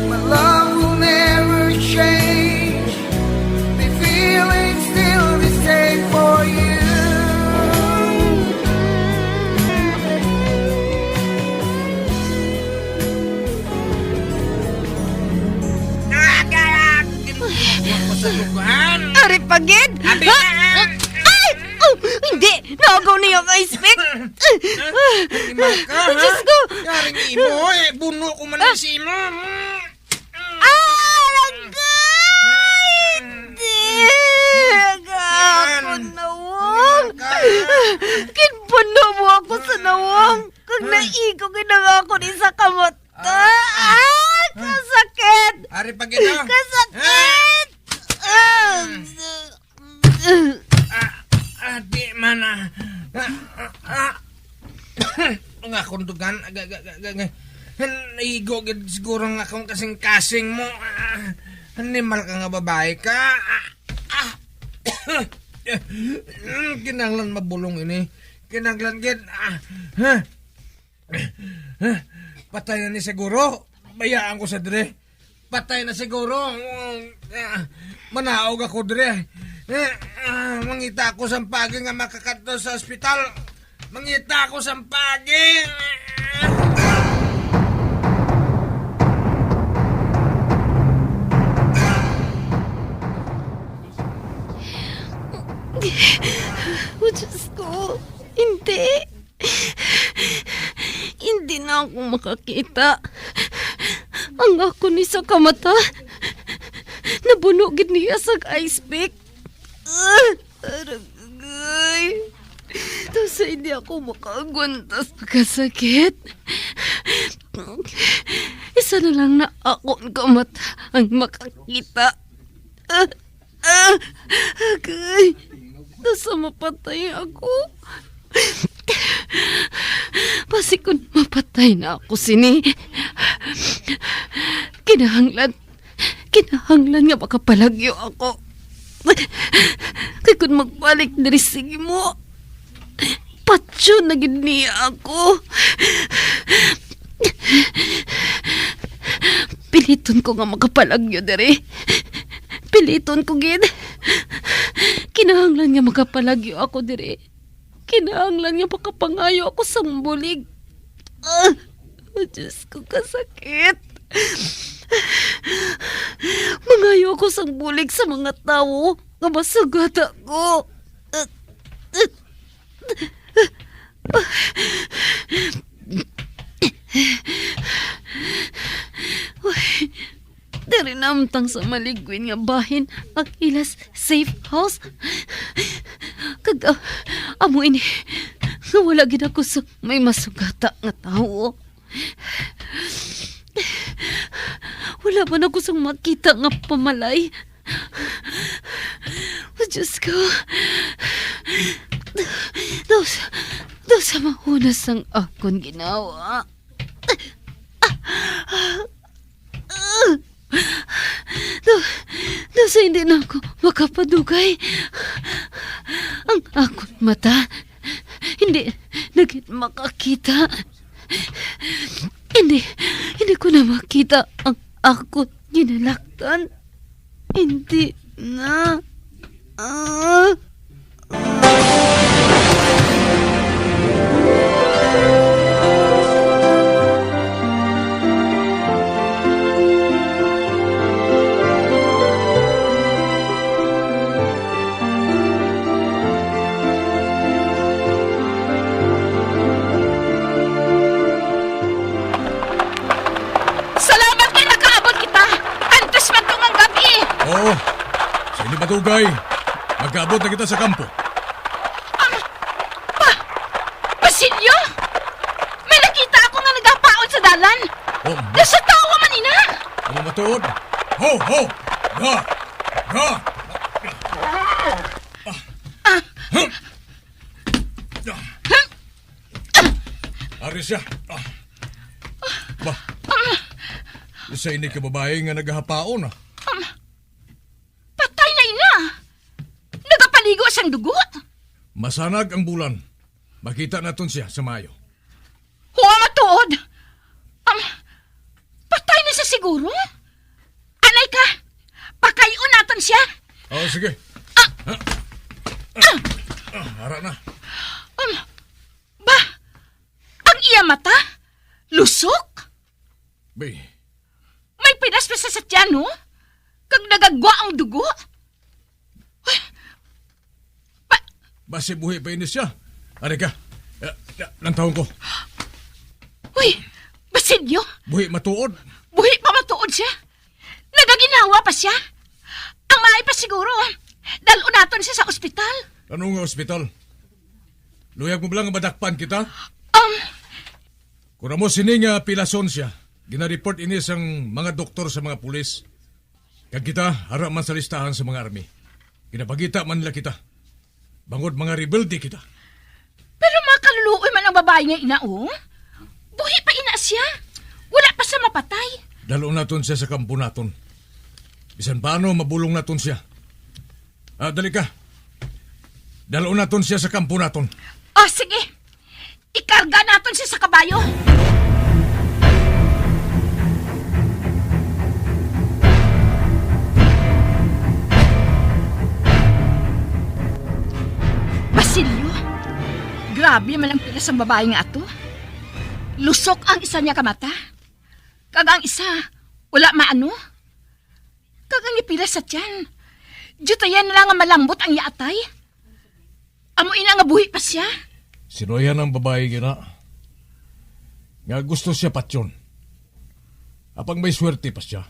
My love will never change. The feeling still the same for you. Nagalag! Ako sa lugar! Ari pa gid! Abi na! Ay! Oh, hindi! Naagaw niya ang ice pick! Animal ka, ha? Diyos ko! Yaring imo, eh, buno ko man ang simo. Ah, aray! Di! Ako nawong! Ginpuno mo ako sa nawong! Kag naigo gid ang akon isa ka mata! Ah, kasakit! Ari pa gid, oh. Kasakit! Ah! Ah, ah, di man, ah. Ah, ah, ah. Ang akong dugan, aga, aga, aga, aga. Naigo gid siguro nga akong kasing-kasing mo. Ah, animal ka nga babae ka. Ah, ah. Kinahanglan mabulong ini. Kinahanglan gid. Ah, ha? Patay na ni siguro. Bayaan ko sa dire. Patay na siguro. Ah, manaog ako dire. Eh, ah, mangita ako sang pagi nga makakadto sa ospital. Mangita ako sang pagi. Oh, Diyos ko. Hindi. Hindi na ako makakita. Ang akon isa ka mata, nabuno gid niya sa ice pick. Ah, aragay. Daw sa hindi ako makaagwanta sa kasakit. Isa na lang na akon ka mata ang makakita. Ah, Ah, agay, nasa mapatay ako. Basi kun mapatay na ako sini, kinahanglan, kinahanglan nga makapalagyo ako. Kay kun magbalik diri sa imo, patyon na gid niya ako. Piliton ko nga makapalagyo diri. Piliton ko gid. Kinahanglan nga makapalagyo ako diri. Kinahanglan nga makapangayo ako sang bulig. Ah, oh, Diyos ko, kasakit. Mangayo ako sang bulig sa mga tawo nga masugata ko. Uy, diri na amtang sa maligwin nga bahin ang ila safe house. Kag, ah, amo ini nga wala gid ako sa may masugata nga tawo. Wala man ako sang makita nga pamalay. Oh, Diyos ko. Daw, daw sa mahunas ang akon ginawa. Daw, daw sa hindi na ako makapadugay. Ang akon mata, hindi na gid makakita. Hindi, hindi ko na makita ang akon ginalaktan. Hindi na. Ah. Salamat kay nakaabot kita. Antes man to nga gab-i. Oo. Sini madugay. Mag-abot na kita sa kampo. Ah, pa, Basilio? May nakita ako nga nagapaon sa dalan. Oh, ma- Nasa tawa man ina. Ano matuod? Ho, ho! Ga! Ga! Ah, Ari siya. Ah. Ba, isa ini ka babayi nga nagahapaon, ah. Patay na ina! Nagapaligo sang dugo! Masanag ang bulan. Makita naton siya sa maayo. Huwag matuod! Um, patay na siya siguro? Anay ka! Pakayon naton siya! Oh, sige. Ah! Ah! Ah! Ah, ara na. Um, ba? Ang iya mata? Lusok? Bay. May pilas pa sa satyan, no? Kag nagagwa ang dugo? Uy, pa- Basi buhi pa ini siya. Ari ka. Eh, eh, lantawon ko. Uy, Basilio. Buhi matuod. Buhi pa matuod siya. Nagaginawa pa siya. Ang maay pa siguro, dal-on naton siya sa ospital. Ano nga ospital? Luyag mo ba lang madakpan kita? Um, Kung amo sini nga pilason siya, ginareport ini sang mga doktor sa mga pulis. Kag kita, ara man sa listahan sa mga army. Ginapakita man nila kita. Bangod mga rebelde kita. Pero makaluluoy man ang babayi nga ina, oh. Buhi pa ina siya. Wala pa siya mapatay. Dal-on naton siya sa kampo naton. Bisan paano, mabulong naton siya. Ah, dali ka. Dal-on naton siya sa kampo naton. Ah, sige. Ikarga naton siya sa kabayo. Basilio, grabe man ang pilas sang babayi nga ato. Lusok ang isa niya ka mata. Kag ang isa, wala maano. Kag ang ipila sa tiyan, diutayan na lang nga malambot ang iya atay. Amo ina nga buhi pa siya. Sinuwayan ang babayi gina nga gusto siya patyon. Apang may swerte pa siya.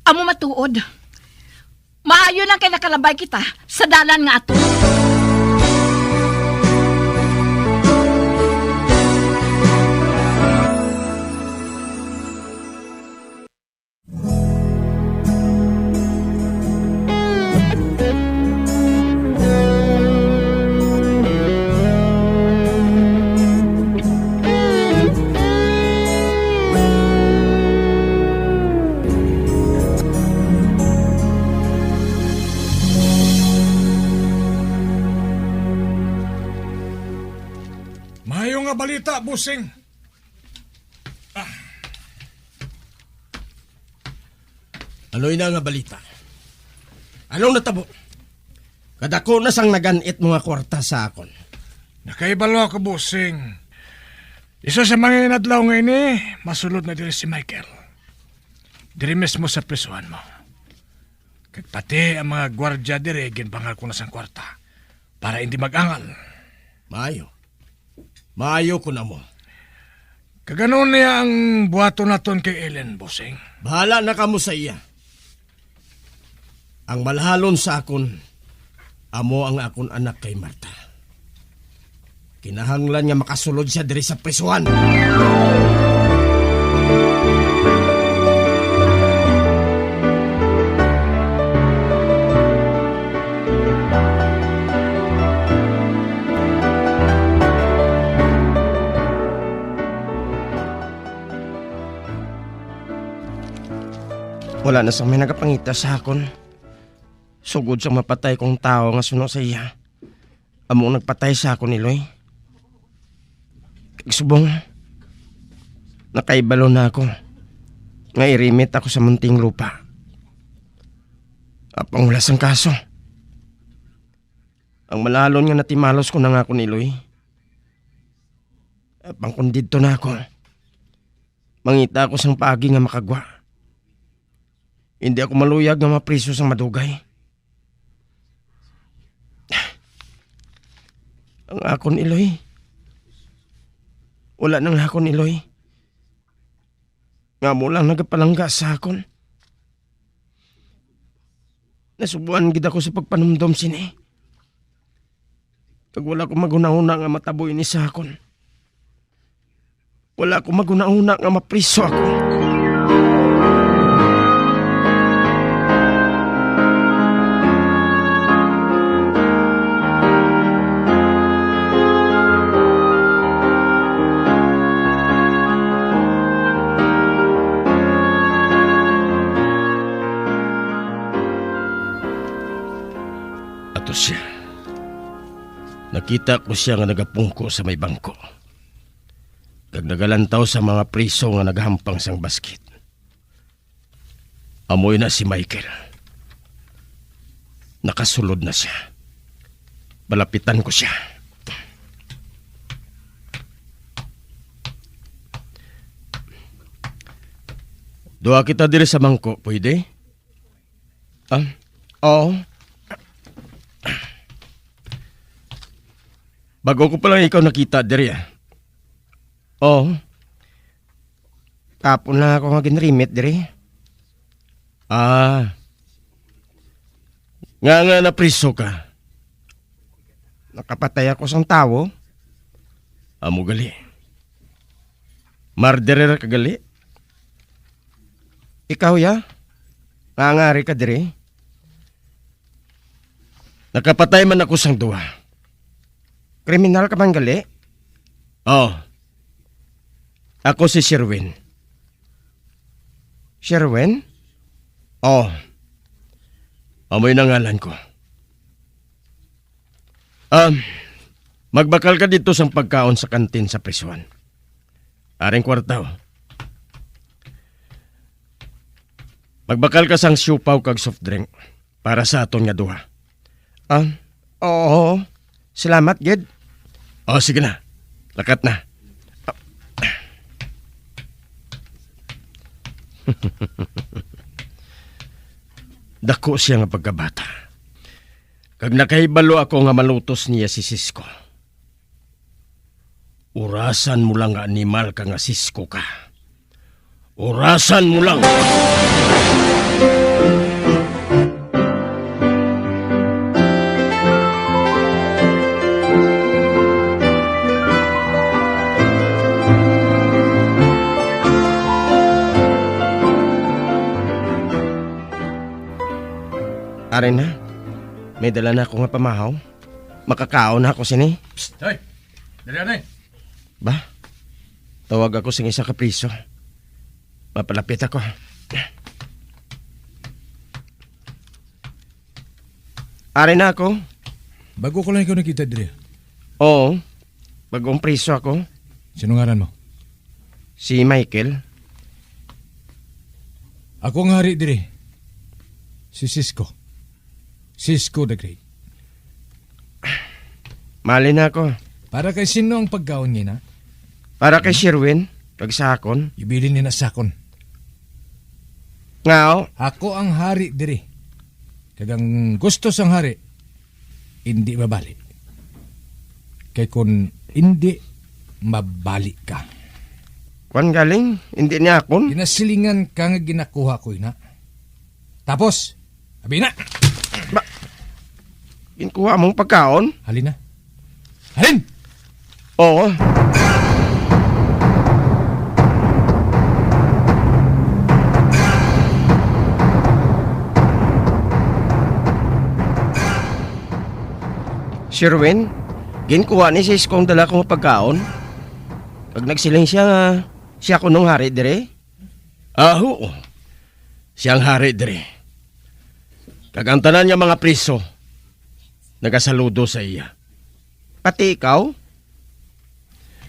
Amo matuod. Maayo lang kay nakalabay kita sa dalan nga ato. Maayo nga balita, bossing. Ah. Ano ina nga balita? Anong natabo? Kadako na sang nagan-it mo nga kwarta sa akon. Nakaibalo ako, bossing. Isa sa mga inadlaw nga ini, masulod na diri si Michael. Diri mismo sa prisuhan mo. Kag pati ang mga gwardya diri, ginbangal ko na sang kwarta para hindi mag-angal. Maayo. Maayo kun amo. Kag ano niya ang buhaton naton kay Ellen, bossing? Bahala na kamo sa iya. Ang malahalon sa akon, amo ang akon anak kay Martha. Kinahanglan nga makasulod sia diri sa prisuhan. Wala na sang may nagapangita sa akon, sugod sang mapatay kong tawo nga suno sa iya. Amo ang nagpatay sa akon, Iloy. Kag subong, nakaibalo na ako nga irimit ako sa munting lupa. Apang wala sang kaso. Ang malahalon nga natimalos ko na nga akon, Iloy. Apang kon didto na ako, mangita ako sang paagi nga makagwa. Hindi ako maluyag nga mapriso sang madugay. Ang akon, Iloy. Wala nang akon, Iloy. Nga mo lang nagapalangga sa akon. Nasubuan gid ako sa pagpanumdom sini. Kag wala ko maghunahuna nga matabo ini sa akon. Wala ko maghunahuna nga mapriso ako. Siya. Nakita ko sia nga nagapungko sa may bangko, kag nagalantaw sa mga priso nga nagahampang sang basket. Amo ina si Michael. Nakasulod na sia. Palapitan ko sia. Duha kita diri sa bangko, pwede? Ah, oo. Bago ko pa lang ikaw nakita diri, ah. Oo. Kapon lang ako nga ginrimit diri. Ah. Nga, nga napriso ka? Nakapatay ako sang tawo. Amo gali. Murderer ka gali. Ikaw, ya? Nga ngari ka diri? Nakapatay man ako sang duha. Kriminal ka man gali? Oh. Ako si Sherwin. Sherwin? Oh. Amoy na ngalan ko. Um, magbakal ka dito sang pagkaon sa kantin sa prisuhan. Aring kwarta, oh. Magbakal ka sang siupaw kag soft drink para sa aton nga duha. Ah, oo. Salamat gid. Oh, sige na. Lakat na. Dako siya nga pagkabata. Kag nakahibalo ako nga malutos niya si Cisco. Urasan mo lang nga animal ka nga Cisco ka. Urasan mo lang. Ari na, may dala na ako nga pamahaw. Makakaon na ako sini. Psst, hoy! Dali, ano eh? Ba? Tawag ako sing isa ka priso. Mapalapit ako. Ari na ako. Bago ko lang ikaw nakita diri. Oo. Bagong priso ako. Sino ngaran mo? Si Michael. Ako ang hari diri. Si Cisco. Cisco the Great. Mali na ako. Para kay sino ang pagkaon nga ina? Para kay Sherwin, kag sa akon. Ibilin ni na sa akon. Ngao? Ako ang hari diri. Kag ang gusto sang hari, indi mabali. Kay kun indi, mabali ka. Kwan galing, indi ni akon. Ginasilingan ka nga ginakuha ko ina. Tapos, abi na. Ba, ginkuha mong pagkaon? Halin na. Halin! Oo. Sherwin, ginkuha ni Cisco ang dala ko nga pagkaon. Kag nagsiling siya nga siya kunong hari diri. Ah, huo. Siya ang hari diri. Kag ang tanan nga mga priso nagasaludo sa iya. Pati ikaw?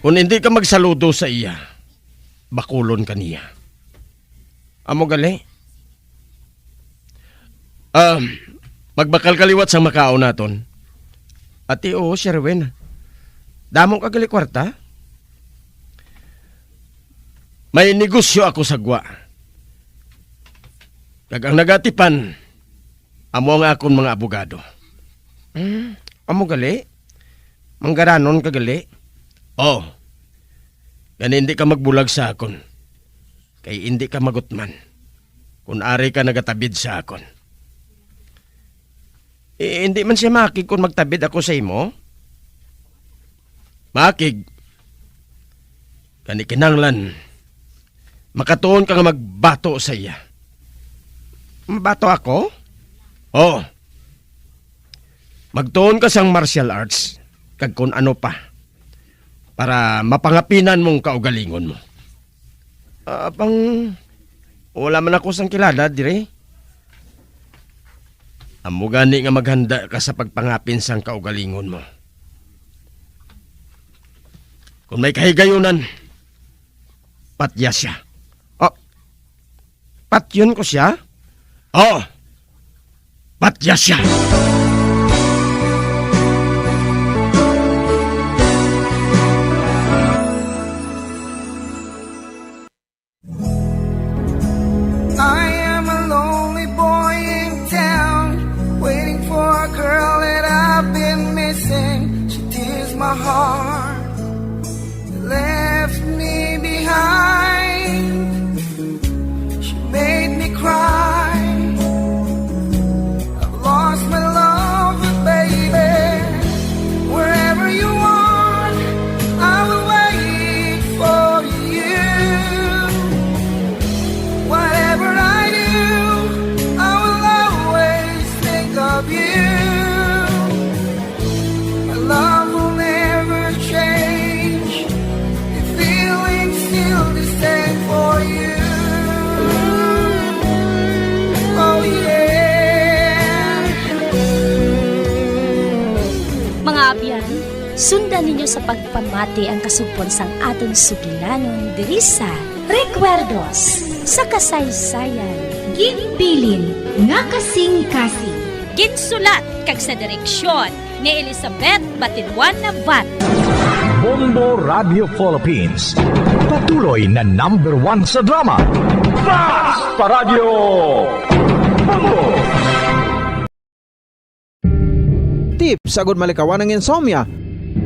Kung hindi ka magsaludo sa iya, bakulon ka niya. Amo gali. Ah, magbakal ka liwat sang makaon naton. Ati, oo, Sherwin. Damo ka gali kwarta? May negosyo ako sa gwa. Kag ang nagatipan, amo ang akon mga abogado. Hmm, amo gali? Manggaranon ka gali? Oh. Gani hindi ka magbulag sa akon. Kay hindi ka magutman. Kun ari ka nagatabid sa akon. Eh, hindi man siya makig kung magtabid ako sa imo. Makig. Gani kinahanglan, makatuon ka nga magbato sa iya. Mabato ako? Oo. Magtuon ka sang martial arts, kag kun ano pa, para mapangapinan mong kaugalingon mo. Ah, bang wala man ako sang kilala diri. Amo gani nga maghanda ka sa pagpangapin sang kaugalingon mo. Kung may kahigayunan, patya siya. Oh, patyon ko siya? Oh, patya siya. I am a lonely boy in town, waiting for a girl that I've been missing. She tears my heart, left me behind. She made me cry. I've lost my love, baby. Wherever you are, I will wait for you. Whatever I do, I will always think of you. My love will never change. The feeling's still the same for you. Oh yeah. Mga abyan, sundan ninyo sa pagpamati ang kasugpon sang aton sugilanon diri sa Recuerdos sa Kasaysayan. Ginbilin nga kasing-kasing. Ginsulat kag sa direksyon ni Elizabeth Batinwan Navat. Bombo Radio Philippines. Patuloy na number one sa drama. Fast pa Radyo! Bombo! Tips agud malikawan ang insomnia.